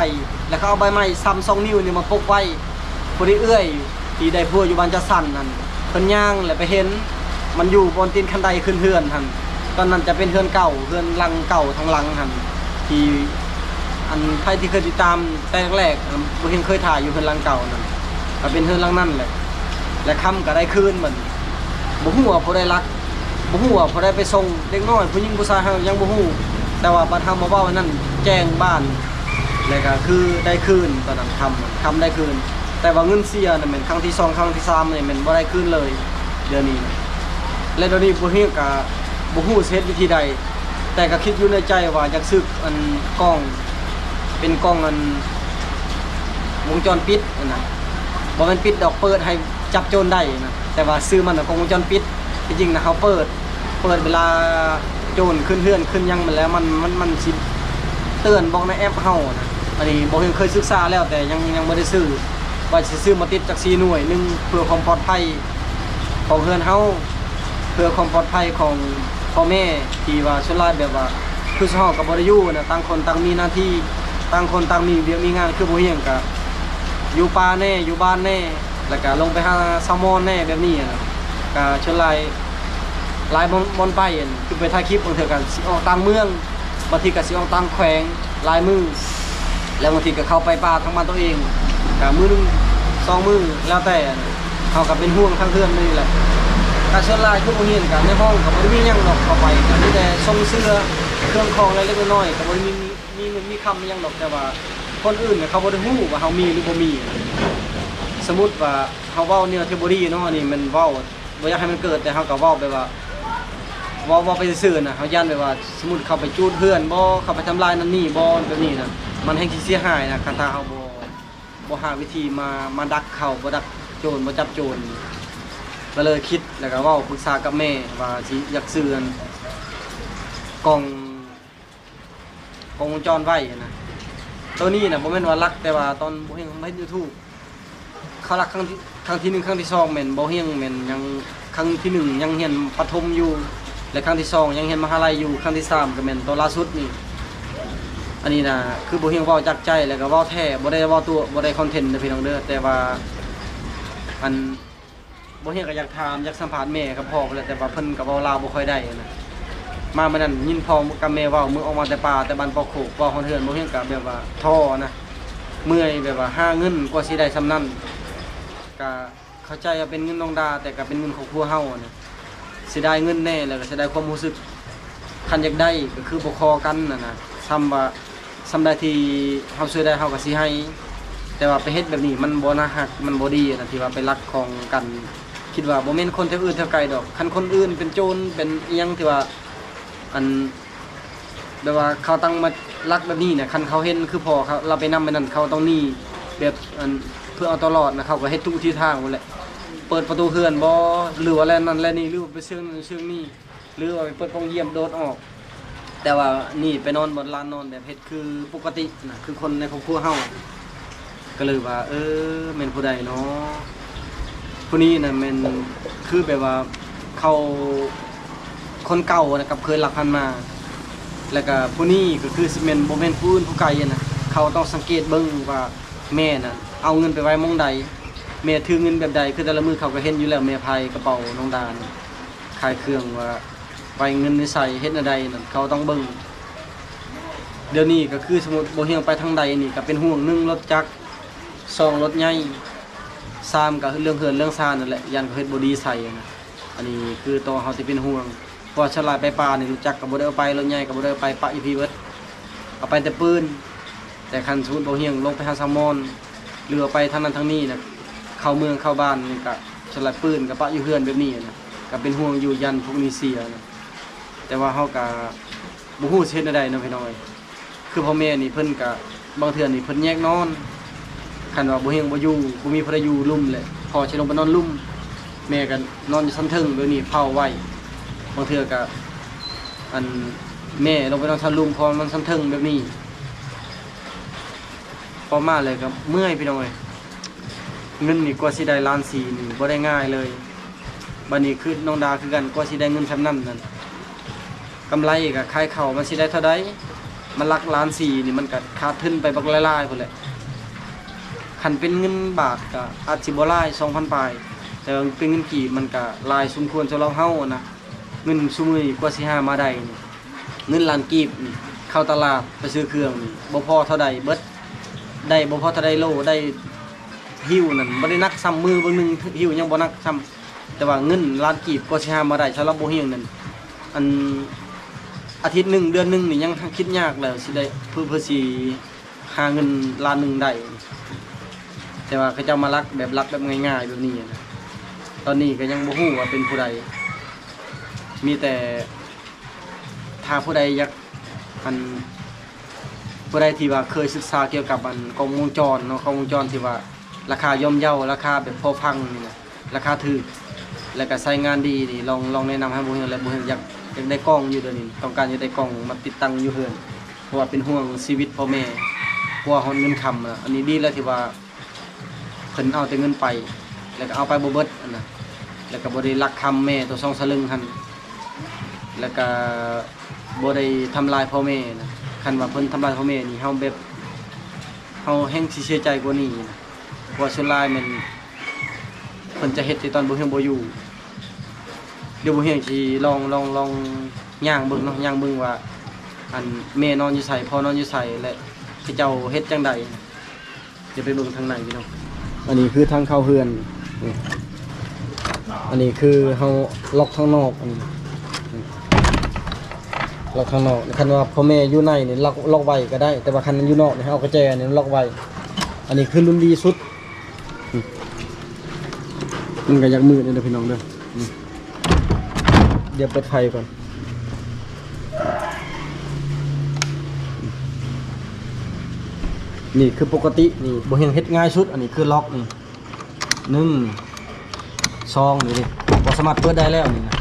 ແລ້ວເຂົາເອົາໃບໄມ້ຊຳສອງນິ້ວນີ້ມາປົກໄວ້. ພໍດີເອື້ອຍທີ່ໄດ້ຜົວຢູ່ບ້ານຈັດສັນນັ້ນ ເພິ່ນຍ່າງແລ້ວໄປເຫັນ ມັນຢູ່ບ່ອນຕີນຄັນໄດຂຶ້ນເຮືອນຫັ້ນ. ຕອນນັ້ນຈະເປັນເຮືອນເກົ່າ ເຮືອນຫຼັງເກົ່າທາງຫຼັງຫັ້ນ ທີ່ ອັນ ໃຜທີ່ເຄີຍຕິດຕາມແຕ່ແລກໆ ອັນ ບໍ່ເຫັນເຄີຍຖ່າຍຢູ່ເຮືອນຫຼັງເກົ່ານັ້ນ ກໍເປັນເຮືອນຫຼັງນັ້ນແຫຼະ ແລະ ຄຳກໍໄດ້ຄືນ. ບັດນີ້ ບໍ່ຮູ້ວ່າຜູ້ໃດລັກ ບໍ່ຮູ້ວ່າຜູ້ໃດໄປສົ່ງ ເດັກນ້ອຍຜູ້ຍິງຜູ້ຊາຍເຮົາຍັງບໍ່ຮູ້ ແຕ່ວ່າບັດເຮົາມາເວົ້າອັນນັ້ນແຈ້ງບ້ານ ແລ້ວກໍຄືໄດ້ຄືນ. ຕອນນັ້ນຄຳ ຄຳໄດ້ຄືນ ແຕ່ວ່າເງິນເສຍນັ້ນແມ່ນຄັ້ງທີສອງ ຄັ້ງທີສາມນີ້ແມ່ນບໍ່ໄດ້ຄືນເລີຍ ດຽວນີ້ນະ. ແລະ ດຽວນີ້ບໍ່ເຮັງກໍບໍ່ຮູ້ຊິເຮັດວິທີໃດ ແຕ່ກໍຄິດຢູ່ໃນໃຈວ່າຢາກຊື້ ອັນ ກ້ອງ ເປັນກ້ອງ ອັນ ວົງຈອນປິດຫັ້ນນະ ບໍ່ແມ່ນປິດດອກ ເປີດໃຫ້ຈັບໂຈນໄດ້ນະ ແຕ່ວ່າຊື່ມັນນະ ກ້ອງວົງຈອນປິດ. ທີ່ຈິງນະ ເຮົາເປີດ ເປີດເວລາໂຈນຂຶ້ນເຮືອນຂຶ້ນຫຍັງມາແລ້ວ ມັນ ມັນ ມັນຊິເຕືອນບອກໃນແອັບເຮົານະ. ອັນນີ້ບໍ່ເຫັງເຄີຍສຶກສາແລ້ວ ແຕ່ຍັງ ຍັງບໍ່ໄດ້ຊື້ ວ່າຊິຊື້ມາຕິດຈັກສີ່ໜ່ວຍໜຶ່ງ ເພື່ອຄວາມປອດໄພຂອງເຮືອນເຮົາ ເພື່ອຄວາມປອດໄພຂອງພໍ່ແມ່ ທີ່ວ່າສ່ວນຫຼາຍແບບວ່າ ຄືເຮົາກໍບໍ່ໄດ້ຢູ່ນະ ຕ່າງຄົນຕ່າງມີໜ້າທີ່ ຕ່າງຄົນຕ່າງມີວຽກມີງານ ຄືບໍ່ຮຽງກໍຢູ່ປ່າແດ່ ຢູ່ບ້ານແດ່ ແລ້ວກໍລົງໄປຫາຊາວມອນແດ່ ແບບນີ້ນະ. ກໍສ່ວນຫຼາຍ ຫຼາຍບ່ອນ ບ່ອນໄປ ຄືໄປຖ່າຍຄລິບ ບາງເທື່ອກໍຊິອອກຕ່າງເມືອງ ບາງທີກໍຊິອອກຕ່າງແຂວງ ຫຼາຍມື້ ແລ້ວບາງທີກໍເຂົ້າໄປປ່າທາງບ້ານຕົວເອງ ກໍມື້ໜຶ່ງສອງມື້ ແລ້ວແຕ່ ເຮົາກໍເປັນຫ່ວງທາງເຮືອນນີ້ແຫຼະ. ກໍສ່ວນຫຼາຍຄືບໍ່ຮຽງກັນໃນຫ້ອງ ກໍບໍ່ໄດ້ມີຫຍັງດອກ ເຂົ້າໄປກໍມີແຕ່ຊົງເສື້ອ ເຄື່ອງຂອງເລັກໆນ້ອຍໆ ກໍບໍ່ໄດ້ມີ ມີເງິນມີຄຳອີ່ຫຍັງດອກ ແຕ່ວ່າຄົນອື່ນເຂົາບໍ່ໄດ້ຮູ້ວ່າເຮົາມີຫຼືບໍ່ມີ. ສົມມຸດວ່າເຮົາເວົ້າແນວທີ່ບໍ່ດີເນາະ ອັນນີ້ແມ່ນເວົ້າ ບໍ່ຢາກໃຫ້ມັນເກີດ ແຕ່ເຮົາກໍເວົ້າແບບວ່າ ເວົ້າ ເວົ້າໄປຊື່ໆນະ ເຮົາຢ້ານແບບວ່າ ສົມມຸດເຂົາໄປຈູດເຮືອນບໍ ເຂົາໄປທຳລາຍນັ້ນນີ້ບໍ ແບບນີ້ນະ ມັນແຮ່ງຊິເສຍຫາຍນະ ຄັນຖ້າເຮົາບໍ່ ບໍ່ຫາວິທີມາ ມາດັກເຂົາ ບໍ່ດັກໂຈນ ບໍ່ຈັບໂຈນ. ກໍເລີຍຄິດ ແລ້ວກໍເວົ້າປຶກສາກັບແມ່ວ່າຊິຢາກຊື້ອັນ ກ້ອງ ກ້ອງວົງຈອນໄວ້ນະ. ໂຕນີ້ນະບໍ່ແມ່ນວ່າລັກ ແຕ່ວ່າຕອນບໍ່ເຫັງເຮັດຢູທູບ ເຂົາລັກຄັ້ງທີ ຄັ້ງທີໜຶ່ງ ຄັ້ງທີສອງແມ່ນບໍ່ຮຽງ ແມ່ນຍັງ ຄັ້ງທີໜຶ່ງຍັງຮຽນປະຖົມຢູ່ ແລະ ຄັ້ງທີສອງຍັງຮຽນມະຫາໄລຢູ່ ຄັ້ງທີສາມກໍແມ່ນໂຕລ່າສຸດນີ້. ອັນນີ້ນະຄືບໍ່ຮຽງເວົ້າຈາກໃຈ ແລ້ວກໍເວົ້າແທ້ ບໍ່ໄດ້ເວົ້າຕົວະ ບໍ່ໄດ້ຄອນເທັນເດີພີ່ນ້ອງເດີ. ແຕ່ວ່າ ອັນ ບໍ່ຮຽງກໍຢາກຖາມ ຢາກສຳພາດແມ່ກັບພໍ່ພຸ້ນແຫຼະ ແຕ່ວ່າເພິ່ນກໍເວົ້າລາວບໍ່ຄ່ອຍໄດ້ນະ. ມາມື້ນັ້ນຍິນພໍ່ກັບແມ່ເວົ້າ ມື້ອອກມາແຕ່ປ່າ ແຕ່ບ້ານປ່າໂຄກ ເວົ້າຮອດເຮືອນ ບໍ່ຮຽງກໍແບບວ່າທໍ້ນະ ເມື່ອຍ ແບບວ່າຫາເງິນກວ່າຊິໄດ້ສ່ຳນັ້ນ ກະເຂົ້າໃຈວ່າເປັນເງິນນ້ອງດາ ແຕ່ກະເປັນເງິນຄອບຄົວເຮົານະ ເສຍດາຍເງິນແດ່ ແລ້ວກະເສຍດາຍຄວາມຮູ້ສຶກ. ຄັນຢາກໄດ້ກໍຄືບໍ່ຂໍກັນຫັ້ນນະ ສ່ຳວ່າ ສ່ຳໃດທີ່ເຮົາຊ່ວຍໄດ້ເຮົາກໍຊິໃຫ້ ແຕ່ວ່າໄປເຮັດແບບນີ້ມັນບໍ່ໜ້າຮັກ ມັນບໍ່ດີນະ ທີ່ວ່າໄປລັກຂອງກັນ. ຄິດວ່າບໍ່ແມ່ນຄົນແຖວອື່ນແຖວໄກດອກ ຄັນຄົນອື່ນເປັນໂຈນເປັນອີ່ຫຍັງທີ່ວ່າ ອັນ ແບບວ່າເຂົາຕັ້ງມາລັກແບບນີ້ນະ ຄັນເຂົາເຫັນຄືພໍ່ເຂົາ ລາວໄປນຳແບບນັ້ນ ເຂົາຕ້ອງໜີແບບ ອັນ ເພື່ອເອົາຕົວລອດນະ ເຂົາກໍເຮັດທຸກວິທີທາງພຸ້ນແຫຼະ ເປີດປະຕູເຮືອນບໍ ຫຼືວ່າແລ່ນນັ້ນແລ່ນນີ້ ຫຼືວ່າໄປເຊື່ອງນັ້ນເຊື່ອງນີ້ ຫຼືວ່າໄປເປີດປ່ອງຢ້ຽມໂດດອອກ. ແຕ່ວ່າໜີໄປນອນບ່ອນລານນອນ ແບບເຮັດຄືປົກກະຕິນະ ຄືຄົນໃນຄອບຄົວເຮົາ ກໍເລີຍວ່າ ເອີ ແມ່ນຜູ້ໃດເນາະ ຜູ້ນີ້ນະແມ່ນ ຄືແບບວ່າເຂົາ ຄົນເກົ່ານະ ກັບເຄີຍລັກຜ່ານມາ ແລ້ວກະຜູ້ນີ້ກໍຄືຊິແມ່ນ ບໍ່ແມ່ນຜູ້ອື່ນຜູ້ໄກນະ ເຂົາຕ້ອງສັງເກດເບິ່ງວ່າແມ່ນະ ເອົາເງິນໄປໄວ້ໝ່ອງໃດ ແມ່ຖືເງິນແບບໃດ ຄືແຕ່ລະມື້ເຂົາກໍເຫັນຢູ່ແລ້ວ ແມ່ພາຍກະເປົານ້ອງດານ ຂາຍເຄື່ອງວ່າໄວ້ເງິນໃນໃສ ເຮັດແນວໃດນັ້ນ ເຂົາຕ້ອງເບິ່ງ. ດຽວນີ້ກໍຄືສົມມຸດບໍ່ຮຽງໄປທາງໃດນີ້ ກໍເປັນຫ່ວງ ໜຶ່ງ ລົດຈັກ, ສອງ ລົດໃຫຍ່, ສາມ ກໍເລື່ອງເຮືອນເລື່ອງຊານນັ້ນແຫຼະ ຢ້ານເຂົາເຮັດບໍ່ດີໃສ່ນະ. ອັນນີ້ຄືໂຕເຮົາທີ່ເປັນຫ່ວງ ເພາະວ່າສ່ວນຫຼາຍໄປປ່ານີ້ ລົດຈັກກໍບໍ່ໄດ້ເອົາໄປ, ລົດໃຫຍ່ກໍບໍ່ໄດ້ເອົາໄປ, ປະຢູ່ພີ້ເບິດ, ເອົາໄປແຕ່ປືນ. ແຕ່ຄັນສົມມຸດບໍ່ຮຽງລົງໄປຫາຊາວມອນ ຫຼືວ່າໄປທາງນັ້ນທາງນີ້ນະ ເຂົ້າເມືອງເຂົ້າບ້ານນີ້ ກໍສ່ວນຫຼາຍປືນກໍປະຢູ່ເຮືອນແບບນີ້ນະ, ກໍເປັນຫ່ວງຢູ່ ຢ້ານພວກນີ້ເສຍນະ. ແຕ່ວ່າເຮົາກໍບໍ່ຮູ້ຊິເຮັດແນວໃດເນາະ ພີ່ນ້ອງເອີຍ. ຄືພໍ່ແມ່ນີ້ເພິ່ນກະ ບາງເທື່ອນີ້ເພິ່ນແຍກນອນ, ຄັນວ່າບໍ່ຮຽງບໍ່ຢູ່ ບໍ່ມີຜູ້ໃດຢູ່ລຸ່ມແຫຼະ ພໍ່ຊິລົງໄປນອນລຸ່ມ, ແມ່ກໍນອນຢູ່ຊັ້ນເທິງແບບນີ້ ເຝົ້າໄວ້. ບາງເທື່ອກໍ ອັນ ແມ່ລົງໄປນອນຊັ້ນລຸ່ມ ພໍ່ນອນຊັ້ນເທິງແບບນີ້. ພໍມາແລ້ວກໍເມື່ອຍ ພີ່ນ້ອງເອີຍ. ເງິນນີ້ກວ່າຊິໄດ້ລ້ານສີ່ນີ້ບໍ່ໄດ້ງ່າຍເລີຍ. ບາດນີ້ຄືນ້ອງດາຄືກັນ ກວ່າຊິໄດ້ເງິນສ່ຳນັ້ນນັ້ນ ກຳໄລກໍຂາຍເຂົ້າມັນຊິໄດ້ເທົ່າໃດ? ມັນຫຼັກລ້ານສີ່ນີ້ ມັນກໍຂາດທຶນໄປບັກຫຼາຍໆພຸ້ນແຫຼະ. ຄັນເປັນເງິນບາດກໍອາດຊິບໍ່ຫຼາຍ ສອງພັນປາຍ, ແຕ່ວ່າເປັນເງິນກີບມັນກໍຫຼາຍສົມຄວນສຳລັບເຮົານະ. ເງິນຊຸມື້ນີ້ກວ່າຊິຫາມາໄດ້ນີ້ ເງິນລ້ານກີບນີ້ ເຂົ້າຕະຫຼາດໄປຊື້ເຄື່ອງນີ້ ບໍ່ພໍເທົ່າໃດເບິດ, ໄດ້ບໍ່ພໍເທົ່າໃດໂລ, ໄດ້ຫິ້ວນັ້ນບໍ່ໄດ້ໜັກສ່ຳ, ມື້ເບິ່ງໜຶ່ງຫິ້ວຍັງບໍ່ໜັກສ່ຳ. ແຕ່ວ່າເງິນລ້ານກີບກວ່າຊິຫາມາໄດ້ ສຳລັບບໍ່ຮຽງນັ້ນ ອັນ ອາທິດໜຶ່ງ ເດືອນໜຶ່ງນີ້ຍັງຄິດຍາກແລ້ວ ຊິໄດ້ ເພື່ອ ເພື່ອຊິຫາເງິນລ້ານໜຶ່ງໄດ້. ແຕ່ວ່າເຂົາເຈົ້າມາລັກແບບ ລັກແບບງ່າຍໆແບບນີ້ນະ. ຕອນນີ້ກໍຍັງບໍ່ຮູ້ວ່າເປັນຜູ້ໃດ, ມີແຕ່ ຖ້າຜູ້ໃດຢາກ ອັນ ຜູ້ໃດທີ່ວ່າເຄີຍສຶກສາກ່ຽວກັບ ອັນ ກ້ອງວົງຈອນເນາະ, ກ້ອງວົງຈອນທີ່ວ່າລາຄາຍ່ອມເຍົາ, ລາຄາແບບພໍຟັງນີ້ນະ, ລາຄາຖືກ ແລ້ວກໍໃຊ້ງານດີນີ້ ລອງ ລອງແນະນຳໃຫ້ບໍ່ຮຽງ ແລະ ບໍ່ຮຽງຢາກ ຢາກໄດ້ກ້ອງຢູ່ດຽວນີ້, ຕ້ອງການຢາກໄດ້ກ້ອງມາຕິດຕັ້ງຢູ່ເຮືອນ ເພາະວ່າເປັນຫ່ວງຊີວິດພໍ່ແມ່ ກົວຮອດເງິນຄຳນະ. ອັນນີ້ດີແລ້ວທີ່ວ່າ ເພິ່ນເອົາແຕ່ເງິນໄປ ແລ້ວກໍເອົາໄປບໍ່ເບິດຫັ້ນນະ, ແລ້ວກໍບໍ່ໄດ້ລັກຄຳແມ່ໂຕສອງສະລຶງຫັ້ນ, ແລ້ວກໍບໍ່ໄດ້ທຳລາຍພໍ່ແມ່ນະ. ຄັນວ່າເພິ່ນທຳລາຍພໍ່ແມ່ນີ້ ເຮົາແບບ ເຮົາແຮ່ງຊິເສຍໃຈກວ່ານີ້ນະ, ເພາະວ່າສ່ວນຫຼາຍແມ່ນເພິ່ນຈະເຮັດແຕ່ຕອນບໍ່ຮຽງບໍ່ຢູ່. ດຽວບໍ່ຮຽງຊິລອງ ລອງ ລອງຍ່າງເບິ່ງເນາະ, ຍ່າງເບິ່ງວ່າ ອັນ ແມ່ນອນຢູ່ໃສ ພໍ່ນອນຢູ່ໃສ ແລະ ເຂົາເຈົ້າເຮັດຈັ່ງໃດ. ດຽວໄປເບິ່ງທາງໃນພີ່ນ້ອງ. ອັນນີ້ຄືທາງເຂົ້າເຮືອນນີ້, ອັນນີ້ຄືເຮົາລັອກທາງນອກ, ອັນນີ້ລັອກທາງນອກ. ຄັນວ່າພໍ່ແມ່ຢູ່ໃນນີ້ລັອກ ລັອກໄວ້ກໍໄດ້, ແຕ່ວ່າຄັນຢູ່ນອກນີ້ເຮົາເອົາກະແຈນີ້ລັອກໄວ້. ອັນນີ້ຄືລຸ້ນດີສຸດ. ອືມ ມັນກໍຢາກມືດເດີພີ່ນ້ອງເດີ. ອືມ ດຽວເປີດໄຟກ່ອນ. ນີ້ຄືປົກກະຕິນີ້ ບໍ່ຮຽງເຮັດງ່າຍສຸດ. ອັນນີ້ຄືລັອກນີ້ ໜຶ່ງ ສອງ ນີ້ເດ້ ບໍ່ສາມາດເປີດໄດ້ແລ້ວນີ້ນະ.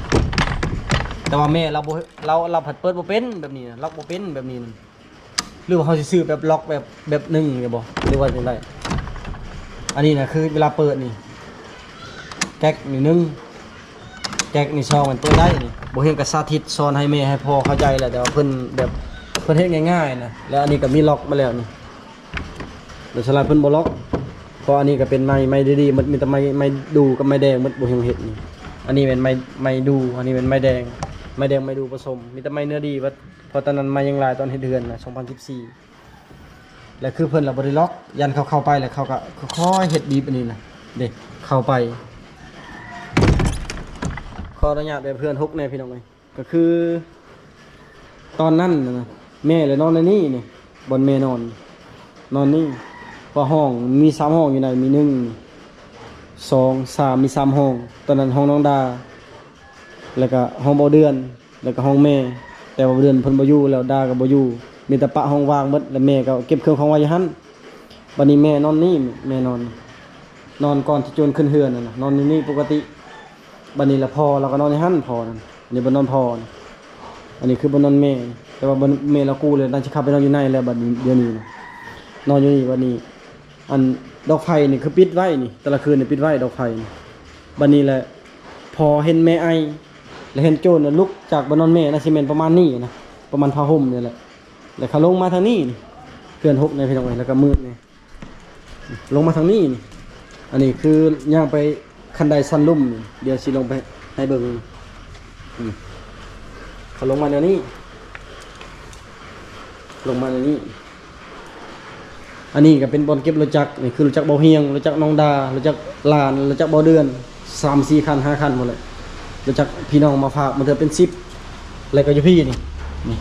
ແຕ່ວ່າແມ່ລາວບໍ່ ລາວ ລາວພັດເປີດບໍ່ເປັນແບບນີ້ນະ, ລັອກບໍ່ເປັນແບບນີ້ນະ. ຫຼືວ່າເຮົາຊິຊື້ແບບລັອກແບບ ແບບໜຶ່ງນີ້ບໍ່ ຫຼືວ່າຈັ່ງໃດ? ອັນນີ້ນະ ຄືເວລາເປີດນີ້ ແກັກນີ້ໜຶ່ງ ແກັກນີ້ສອງ ມັນເປີດໄດ້ນີ້. ບໍ່ຮຽງກໍສາທິດສອນໃຫ້ແມ່ໃຫ້ພໍ່ເຂົ້າໃຈແຫຼະ, ແຕ່ວ່າເພິ່ນແບບ ເພິ່ນເຮັດງ່າຍໆນະ. ແລ້ວອັນນີ້ກໍມີລັອກມາແລ້ວນີ້, ແຕ່ສ່ວນຫຼາຍເພິ່ນບໍ່ລັອກ ເພາະອັນນີ້ກໍເປັນໄມ້ ໄມ້ດີໆໝົດ, ມີແຕ່ໄມ້ ໄມ້ດູກັບໄມ້ແດງໝົດ ບໍ່ຮຽງເຮັດນີ້. ອັນນີ້ແມ່ນໄມ້ ໄມ້ດູ, ອັນນີ້ແມ່ນໄມ້ແດງ ໄມ້ແດງ ໄມ້ດູປະສົມ, ມີແຕ່ໄມ້ເນື້ອດີເບິດ. ເພາະຕອນນັ້ນໄມ້ຍັງຫຼາຍ ຕອນເຮັດເຮືອນນະ ສອງພັນສິບສີ່ ແລ້ວຄືເພິ່ນລະບໍ່ໄດ້ລັອກ, ຢ້ານເຂົາເຂົ້າໄປແລ້ວເຂົາກໍຄ່ອຍໆເຮັດບີບອັນນີ້ນະ ເດ້ ເຂົ້າໄປ. ຂໍອະນຸຍາດແບບເຮືອນຮົກແດ່ພີ່ນ້ອງເອີຍ. ກໍຄືຕອນນັ້ນນະ ແມ່ລະນອນໃນນີ້ນີ້ ບ່ອນແມ່ນອນ ນອນນີ້. ເພາະຫ້ອງມີສາມຫ້ອງຢູ່ໃນ ມີໜຶ່ງ ສອງ ສາມ ມີສາມຫ້ອງ. ຕອນນັ້ນຫ້ອງນ້ອງດາ ແລ້ວກະຫ້ອງເບົາເດືອນ ແລ້ວກະຫ້ອງແມ່, ແຕ່ວ່າເດືອນເພິ່ນບໍ່ຢູ່ແລ້ວ ດາກໍບໍ່ຢູ່, ມີແຕ່ປະຫ້ອງວ່າງໝົດ ແລ້ວແມ່ກໍເກັບເຄື່ອງຂອງໄວ້ຢູ່ຫັ້ນ. ບັດນີ້ແມ່ນອນນີ້ ແມ່ນອນ ນອນກ່ອນທີ່ຈະຂຶ້ນເຮືອນນັ້ນນະ ນອນຢູ່ນີ້ປົກກະຕິ. ບັດນີ້ລະພໍ່ລາວກໍນອນຢູ່ຫັ້ນ ພໍ່ນັ້ນ. ອັນນີ້ບ່ອນນອນພໍ່ນະ, ອັນນີ້ຄືບ່ອນນອນແມ່. ແຕ່ວ່າບ່ອນແມ່ລາວກູ້ແລ້ວ ນາງຊິເຂົ້າໄປນອນຢູ່ໃນແລ້ວ ບັດນີ້ ດຽວນີ້ນະ ນອນຢູ່ນີ້. ບັດນີ້ ອັນດອກໄຟນີ້ຄືປິດໄວ້ນີ້ ແຕ່ລະຄືນນີ້ປິດໄວ້ດອກໄຟນີ້. ບັດນີ້ແຫຼະ ພໍເຫັນແມ່ໄອ ແລະເຫັນໂຈນນະລຸກຈາກບ່ອນນອນແມ່ນະ ຊິແມ່ນປະມານນີ້ນະ ປະມານຜ້າຫົ່ມນີ້ແຫຼະ. ແລ້ວເຂົາລົງມາທາງນີ້ນີ້ ເຮືອນຮົກນີ້ພີ່ນ້ອງເອີຍ ແລ້ວກໍມືດນີ້ ລົງມາທາງນີ້ນີ້. ອັນນີ້ຄືຍ່າງໄປຄັນໄດຊັ້ນລຸ່ມນີ້ ດຽວຊິລົງໄປໃຫ້ເບິ່ງ. ອືມ ເຂົາລົງມາແນວນີ້. ລົງມາໃນນີ້. ອັນນີ້ກໍເປັນບ່ອນເກັບລົດຈັກ. ນີ້ຄືລົດຈັກເບົາຮຽງ, ລົດຈັກນ້ອງດາ, ລົດຈັກຫຼານ, ລົດຈັກເບົາເດືອນ, ສາມສີ່ຄັນ ຫ້າຄັນພຸ້ນແຫຼະ. ລົດຈັກພີ່ນ້ອງມາຝາກ ບາງເທື່ອເປັນສິບ ແລ້ວກໍຢູ່ພີ້ນີ້. ນີ້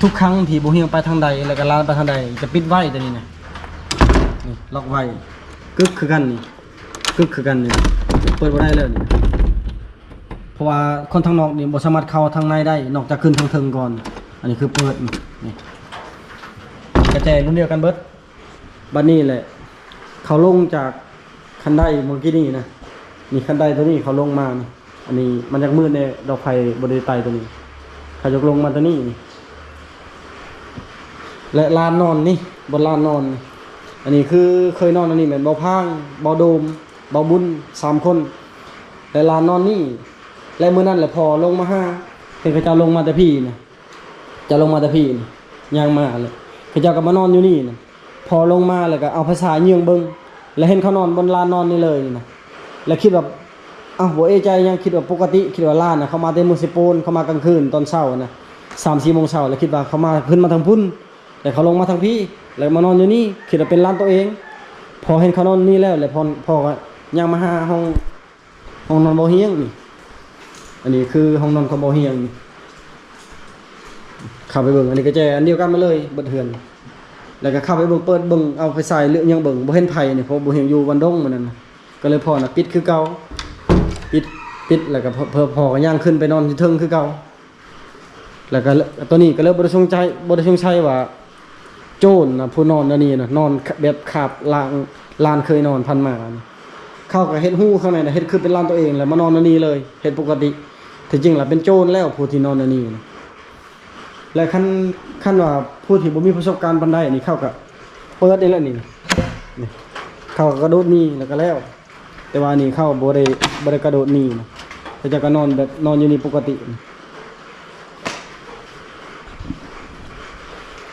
ທຸກຄັ້ງທີ່ເບົາຮຽງໄປທາງໃດ ແລ້ວກໍຫຼານໄປທາງໃດ ຈະປິດໄວ້ຕົວນີ້ນະ. ນີ້ ລັອກໄວ້ ກຶກຄືກັນນີ້. ກຶກຄືກັນນີ້ ເປີດບໍ່ໄດ້ເລີຍນີ້ ເພາະວ່າຄົນທາງນອກນີ້ບໍ່ສາມາດເຂົ້າທາງໃນໄດ້ ນອກຈາກຂຶ້ນທາງເທິງກ່ອນ. ອັນນີ້ຄືເປີດນີ້ ນີ້ ກະແຈລຸ້ນດຽວກັນເບິດ. ບັດນີ້ແຫຼະ ເຂົາລົງຈາກຄັນໄດເມື່ອກີ້ນີ້ນະ ນີ້ຄັນໄດຕົວນີ້ເຂົາລົງມານີ້. ອັນນີ້ມັນຢາກມືດແດ່ ດອກໄຟບໍ່ໄດ້ໄຕ່ຕົວນີ້ ເຂົາຢາກລົງມາຕົວນີ້ນີ້ ແລະ ລານນອນນີ້ ບ່ອນລານນອນນີ້. ອັນນີ້ຄືເຄີຍນອນ ອັນນີ້ແມ່ນເບົາພາງ ເບົາໂດມ ເບົາບຸນ ສາມຄົນ ແລະ ລານນອນນີ້. ແລະ ມື້ນັ້ນແຫຼະພໍ່ລົງມາຫາ ເຫັນເຂົາເຈົ້າລົງມາແຕ່ພີ້ນະ ເຈົ້າລົງມາແຕ່ພີ້ນີ້ ຍ່າງມາແລ້ວ ເຂົາເຈົ້າກໍມານອນຢູ່ນີ້ນະ. ພໍລົງມາແລ້ວກໍເອົາໄຟສາຍເຍືອງເບິ່ງ ແລ້ວເຫັນເຂົານອນບົນລານນອນນີ້ເລີຍນີ້ນະ ແລ້ວຄິດວ່າ ເອົ້າ ບໍ່ເອໃຈຫຍັງ ຄິດວ່າປົກກະຕິ ຄິດວ່າຫຼານນະ ເຂົາມາແຕ່ມື້ຊິໂປນ ເຂົາມາກາງຄືນຕອນເຊົ້ານະ ສາມສີ່ໂມງເຊົ້າ ແລ້ວຄິດວ່າເຂົາມາ ຂຶ້ນມາທາງພຸ້ນ ແລ້ວເຂົາລົງມາທາງພີ້ ແລ້ວມານອນຢູ່ນີ້ ຄິດວ່າເປັນລານໂຕເອງ. ພໍເຫັນເຂົານອນນີ້ແລ້ວ ແລ້ວພໍ່ ພໍ່ກໍຍ່າງມາຫາຫ້ອງ ຫ້ອງນອນເບົາຮຽງນີ້. ອັນນີ້ຄືຫ້ອງນອນຂອງເບົາຮຽງນີ້ ເຂົ້າໄປເບິ່ງ. ອັນນີ້ກະແຈອັນດຽວກັນມາເລີຍ ເບິດເຮືອນ. ແລ້ວກະເຂົ້າໄປເບິ່ງ ເປີດເບິ່ງ ເອົາໄຟສາຍເລືອກຫຍັງເບິ່ງ ບໍ່ເຫັນໃຜນີ້ ເພາະເບົາຮຽງຢູ່ວັນດົງມື້ນັ້ນນະ. ກໍເລີຍພໍ່ນະປິດຄືເກົ່າ ປິດ ປິດ ແລ້ວກະ ພໍ່ ພໍ່ກໍຍ່າງຂຶ້ນໄປນອນຢູ່ເທິງຄືເກົ່າ. ແລ້ວກໍ ໂຕນີ້ກໍເລີຍບໍ່ໄດ້ສົງໄສ ບໍ່ໄດ້ສົງໄສວ່າໂຈນນະ ຜູ້ນອນອັນນີ້ນະ ນອນແບບຄາບລ້າງ ລານເຄີຍນອນຜ່ານມາ. ເຂົາກໍເຮັດຮູຂ້າງໃນນະ ເຮັດຄືເປັນລານໂຕເອງ ແລ້ວມານອນອັນນີ້ເລີຍ ເຮັດປົກກະຕິ. ທີ່ຈິງລະເປັນໂຈນແລ້ວ ຜູ້ທີ່ນອນອັນນີ້ນະ. ແລະ ຄັນ ຄັນວ່າຜູ້ທີ່ບໍ່ມີປະສົບການປານໃດນີ້ ເຂົາກໍເປີດນີ້ແຫຼະນີ້ ນີ້ ເຂົາກໍກະໂດດໜີແລ້ວກໍແລ້ວ. ແຕ່ວ່າອັນນີ້ເຂົາບໍ່ໄດ້ ບໍ່ໄດ້ກະໂດດໜີນະ ເຂົາເຈົ້າກໍນອນແບບ ນອນຢູ່ນີ້ປົກກະຕິ.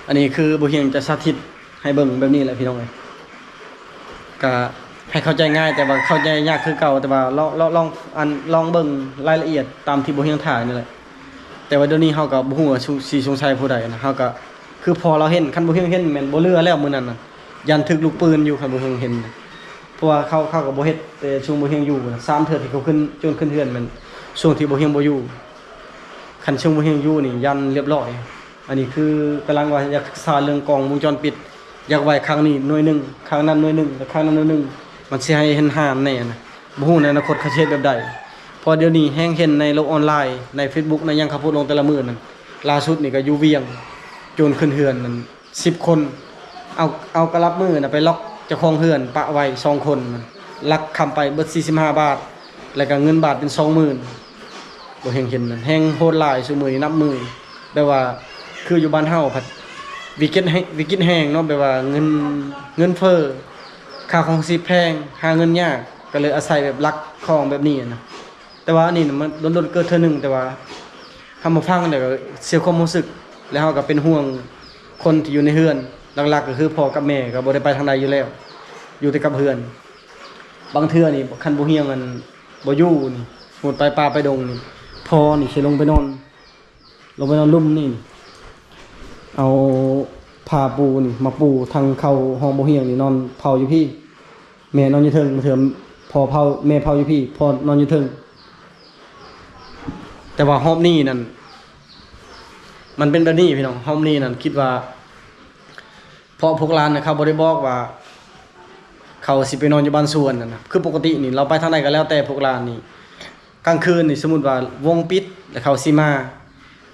ອັນນີ້ຄືບໍ່ຮຽງຈະສາທິດໃຫ້ເບິ່ງແບບນີ້ແຫຼະພີ່ນ້ອງເອີຍ. ກະໃຫ້ເຂົ້າໃຈງ່າຍ ແຕ່ວ່າເຂົ້າໃຈຍາກຄືເກົ່າ. ແຕ່ວ່າລອງ ລອງ ລອງ ອັນ ລອງເບິ່ງລາຍລະອຽດຕາມທີ່ບໍ່ຮຽງຖ່າຍນີ້ແຫຼະ. ແຕ່ວ່າດຽວນີ້ເຮົາກໍບໍ່ຮູ້ວ່າ ສຸ ຊິສົງໄສຜູ້ໃດນະ. ເຮົາກໍຄືພໍລາວເຫັນ ຄັນບໍ່ຮຽງເຫັນແມ່ນບໍ່ເຫຼືອແລ້ວມື້ນັ້ນນະ. ຢ້ານຖືກລູກປືນຢູ່ ຄັນບໍ່ຮຽງເຫັນນະ. ເພາະວ່າເຂົາ ເຂົາກໍບໍ່ເຮັດ ແຕ່ຊ່ວງບໍ່ຮຽງຢູ່ນະ. ສາມເທື່ອທີ່ເຂົາຂຶ້ນ ໂຈນຂຶ້ນເຮືອນແມ່ນຊ່ວງທີ່ບໍ່ຮຽງບໍ່ຢູ່. ຄັນຊ່ວງບໍ່ຮຽງຢູ່ນີ້ຢ້ານລຽບຮ້ອຍ. ອັນນີ້ຄືກຳລັງວ່າຢາກສຶກສາເລື່ອງກ້ອງວົງຈອນປິດ ຢາກໄວ້ຂ້າງນີ້ໜ່ວຍໜຶ່ງ ຂ້າງນັ້ນໜ່ວຍໜຶ່ງ ແລະຂ້າງນັ້ນໜ່ວຍໜຶ່ງ ມັນຊິໃຫ້ເຫັນຫ່ານແດ່ນະ. ບໍ່ຮູ້ໃນອະນາຄົດເຂົາຊິເຮັດແບບໃດ ເພາະວ່າດຽວນີ້ແຮງເຫັນໃນໂລກອອນລາຍ ໃນເຟສບຸກ ໃນຫຍັງເຂົາໂພສລົງແຕ່ລະມື້ນັ້ນ. ລ່າສຸດນີ້ກໍຢູ່ວຽງ ໂຈນຂຶ້ນເຮືອນນັ້ນ ສິບຄົນ ເອົາ ເອົາກະລັບມືນະໄປລັອກເຈົ້າຂອງເຮືອນປະໄວ້ສອງຄົນ ລັກຄຳໄປເບິດສີ່ສິບຫ້າບາດ ແລ້ວກະເງິນບາດເປັນສອງໝື່ນ. ບໍ່ແຮງເຫັນນັ້ນ ແຮງໂຫດຫຼາຍ ຊຸມື້ນີ້ນັບມື້ ແບບວ່າຄືຢູ່ບ້ານເຮົາພັດວິກິດແຮງ ວິກິດແຮງເນາະ ແບບວ່າເງິນ ເງິນເຟີ້ ຄ່າຄອງຊີບແພງ ຫາເງິນຍາກ ກໍເລີຍອາໄສແບບລັກຂອງແບບນີ້ນະ. ແຕ່ວ່າອັນນີ້ນະ ມັນດົນໆເກີດເທື່ອໜຶ່ງ ແຕ່ວ່າເຮົາມາຟັງແລ້ວກໍເສຍຄວາມຮູ້ສຶກ ແລ້ວເຮົາກໍເປັນຫ່ວງຄົນທີ່ຢູ່ໃນເຮືອນ. ຫຼັກໆກໍຄືພໍ່ກັບແມ່ກໍບໍ່ໄດ້ໄປທາງໃດຢູ່ແລ້ວ ຢູ່ແຕ່ກັບເຮືອນ. ບາງເທື່ອນີ້ຄັນບໍ່ຮຽງ ອັນ ບໍ່ຢູ່ນີ້ ສົມມຸດໄປປ່າໄປດົງນີ້ ພໍ່ນີ້ຊິລົງໄປນອນ ລົງໄປນອນລຸ່ມນີ້ ເອົາຜ້າປູນີ້ມາປູທາງເຂົ້າຫ້ອງບໍ່ຮຽງນີ້ ນອນເຝົ້າຢູ່ພີ້. ແມ່ນອນຢູ່ເທິງ ບາງເທື່ອພໍ່ເຝົ້າ ແມ່ເຝົ້າຢູ່ພີ້ ພໍ່ນອນຢູ່ເທິງ. ແຕ່ວ່າຮອບນີ້ນັ້ນ ມັນເປັນແບບນີ້ພີ່ນ້ອງ ຮອບນີ້ນັ້ນຄິດວ່າ ເພາະພວກຫຼານນະ ເຂົາບໍ່ໄດ້ບອກວ່າ ເຂົາຊິໄປນອນຢູ່ບ້ານສວນນັ້ນນະ. ຄືປົກກະຕິນີ້ ລາວໄປທາງໃດກໍແລ້ວແຕ່ ພວກຫຼານນີ້ ກາງຄືນນີ້ ສົມມຸດວ່າວົງປິດ ແລ້ວເຂົາຊິມາ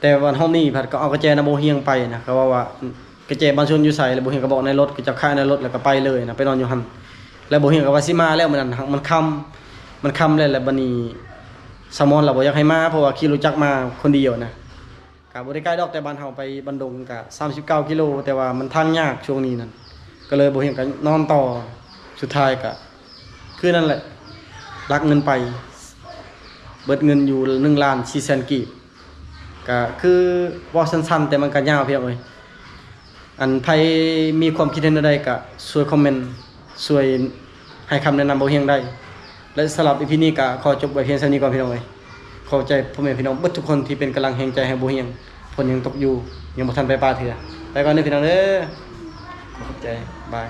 ແຕ່ວ່າຮອບນີ້ພັດກໍເອົາກະແຈນຳບໍ່ຮຽງໄປນະ. ເຂົາເວົ້າວ່າ ອືມ ກະແຈບ້ານສວນຢູ່ໃສ ແລ້ວບໍ່ຮຽງກໍບອກໃນລົດ ກໍຈັບຄາຍໃນລົດ ແລ້ວກໍໄປເລີຍນະ ໄປນອນຢູ່ຫັ້ນ. ແລ້ວບໍ່ຮຽງກໍວ່າຊິມາແລ້ວມື້ນັ້ນ ມັນຄ່ຳ ມັນຄ່ຳແລ້ວ ແລ້ວບັດນີ້ສາວມອນລາວບໍ່ຢາກໃຫ້ມາ ເພາະວ່າຂີ່ລົດຈັກມາຄົນດຽວນະ. ກະບໍ່ໄດ້ໃກ້ດອກ ແຕ່ບ້ານເຮົາໄປບ້ານດົງກະສາມສິບເກົ້າກິໂລ ແຕ່ວ່າມັນທາງຍາກຊ່ວງນີ້ນັ້ນ ກໍເລີຍບໍ່ຮຽງກໍນອນຕໍ່. ສຸດທ້າຍກະຄືນັ້ນແຫຼະ ລັກເງິນໄປ ເບິດເງິນຢູ່ໜຶ່ງລ້ານສີ່ແສນກີບ. ກະຄືເວົ້າສັ້ນໆ ແຕ່ມັນກະຍາວພີ່ນ້ອງເອີຍ. ອັນໃຜມີຄວາມຄິດເຫັນແນວໃດກະຊ່ວຍຄອມເມັນ ຊ່ວຍໃຫ້ຄຳແນະນຳບໍ່ຮຽງໄດ້. ແລະ ສຳລັບອີພີນີ້ກະຂໍຈົບໄວ້ພຽງສ່ຳນີ້ກ່ອນພີ່ນ້ອງເອີຍ. ຂອບໃຈພໍ່ແມ່ພີ່ນ້ອງເບິດທຸກຄົນທີ່ເປັນກຳລັງແຮງໃຈໃຫ້ບໍ່ຮຽງ. ຝົນຍັງຕົກຢູ່ ຍັງບໍ່ທັນໄປປ່າເທື່ອ. ໄປກ່ອນເດີພີ່ນ້ອງເດີ ຂອບໃຈ ບາຍ.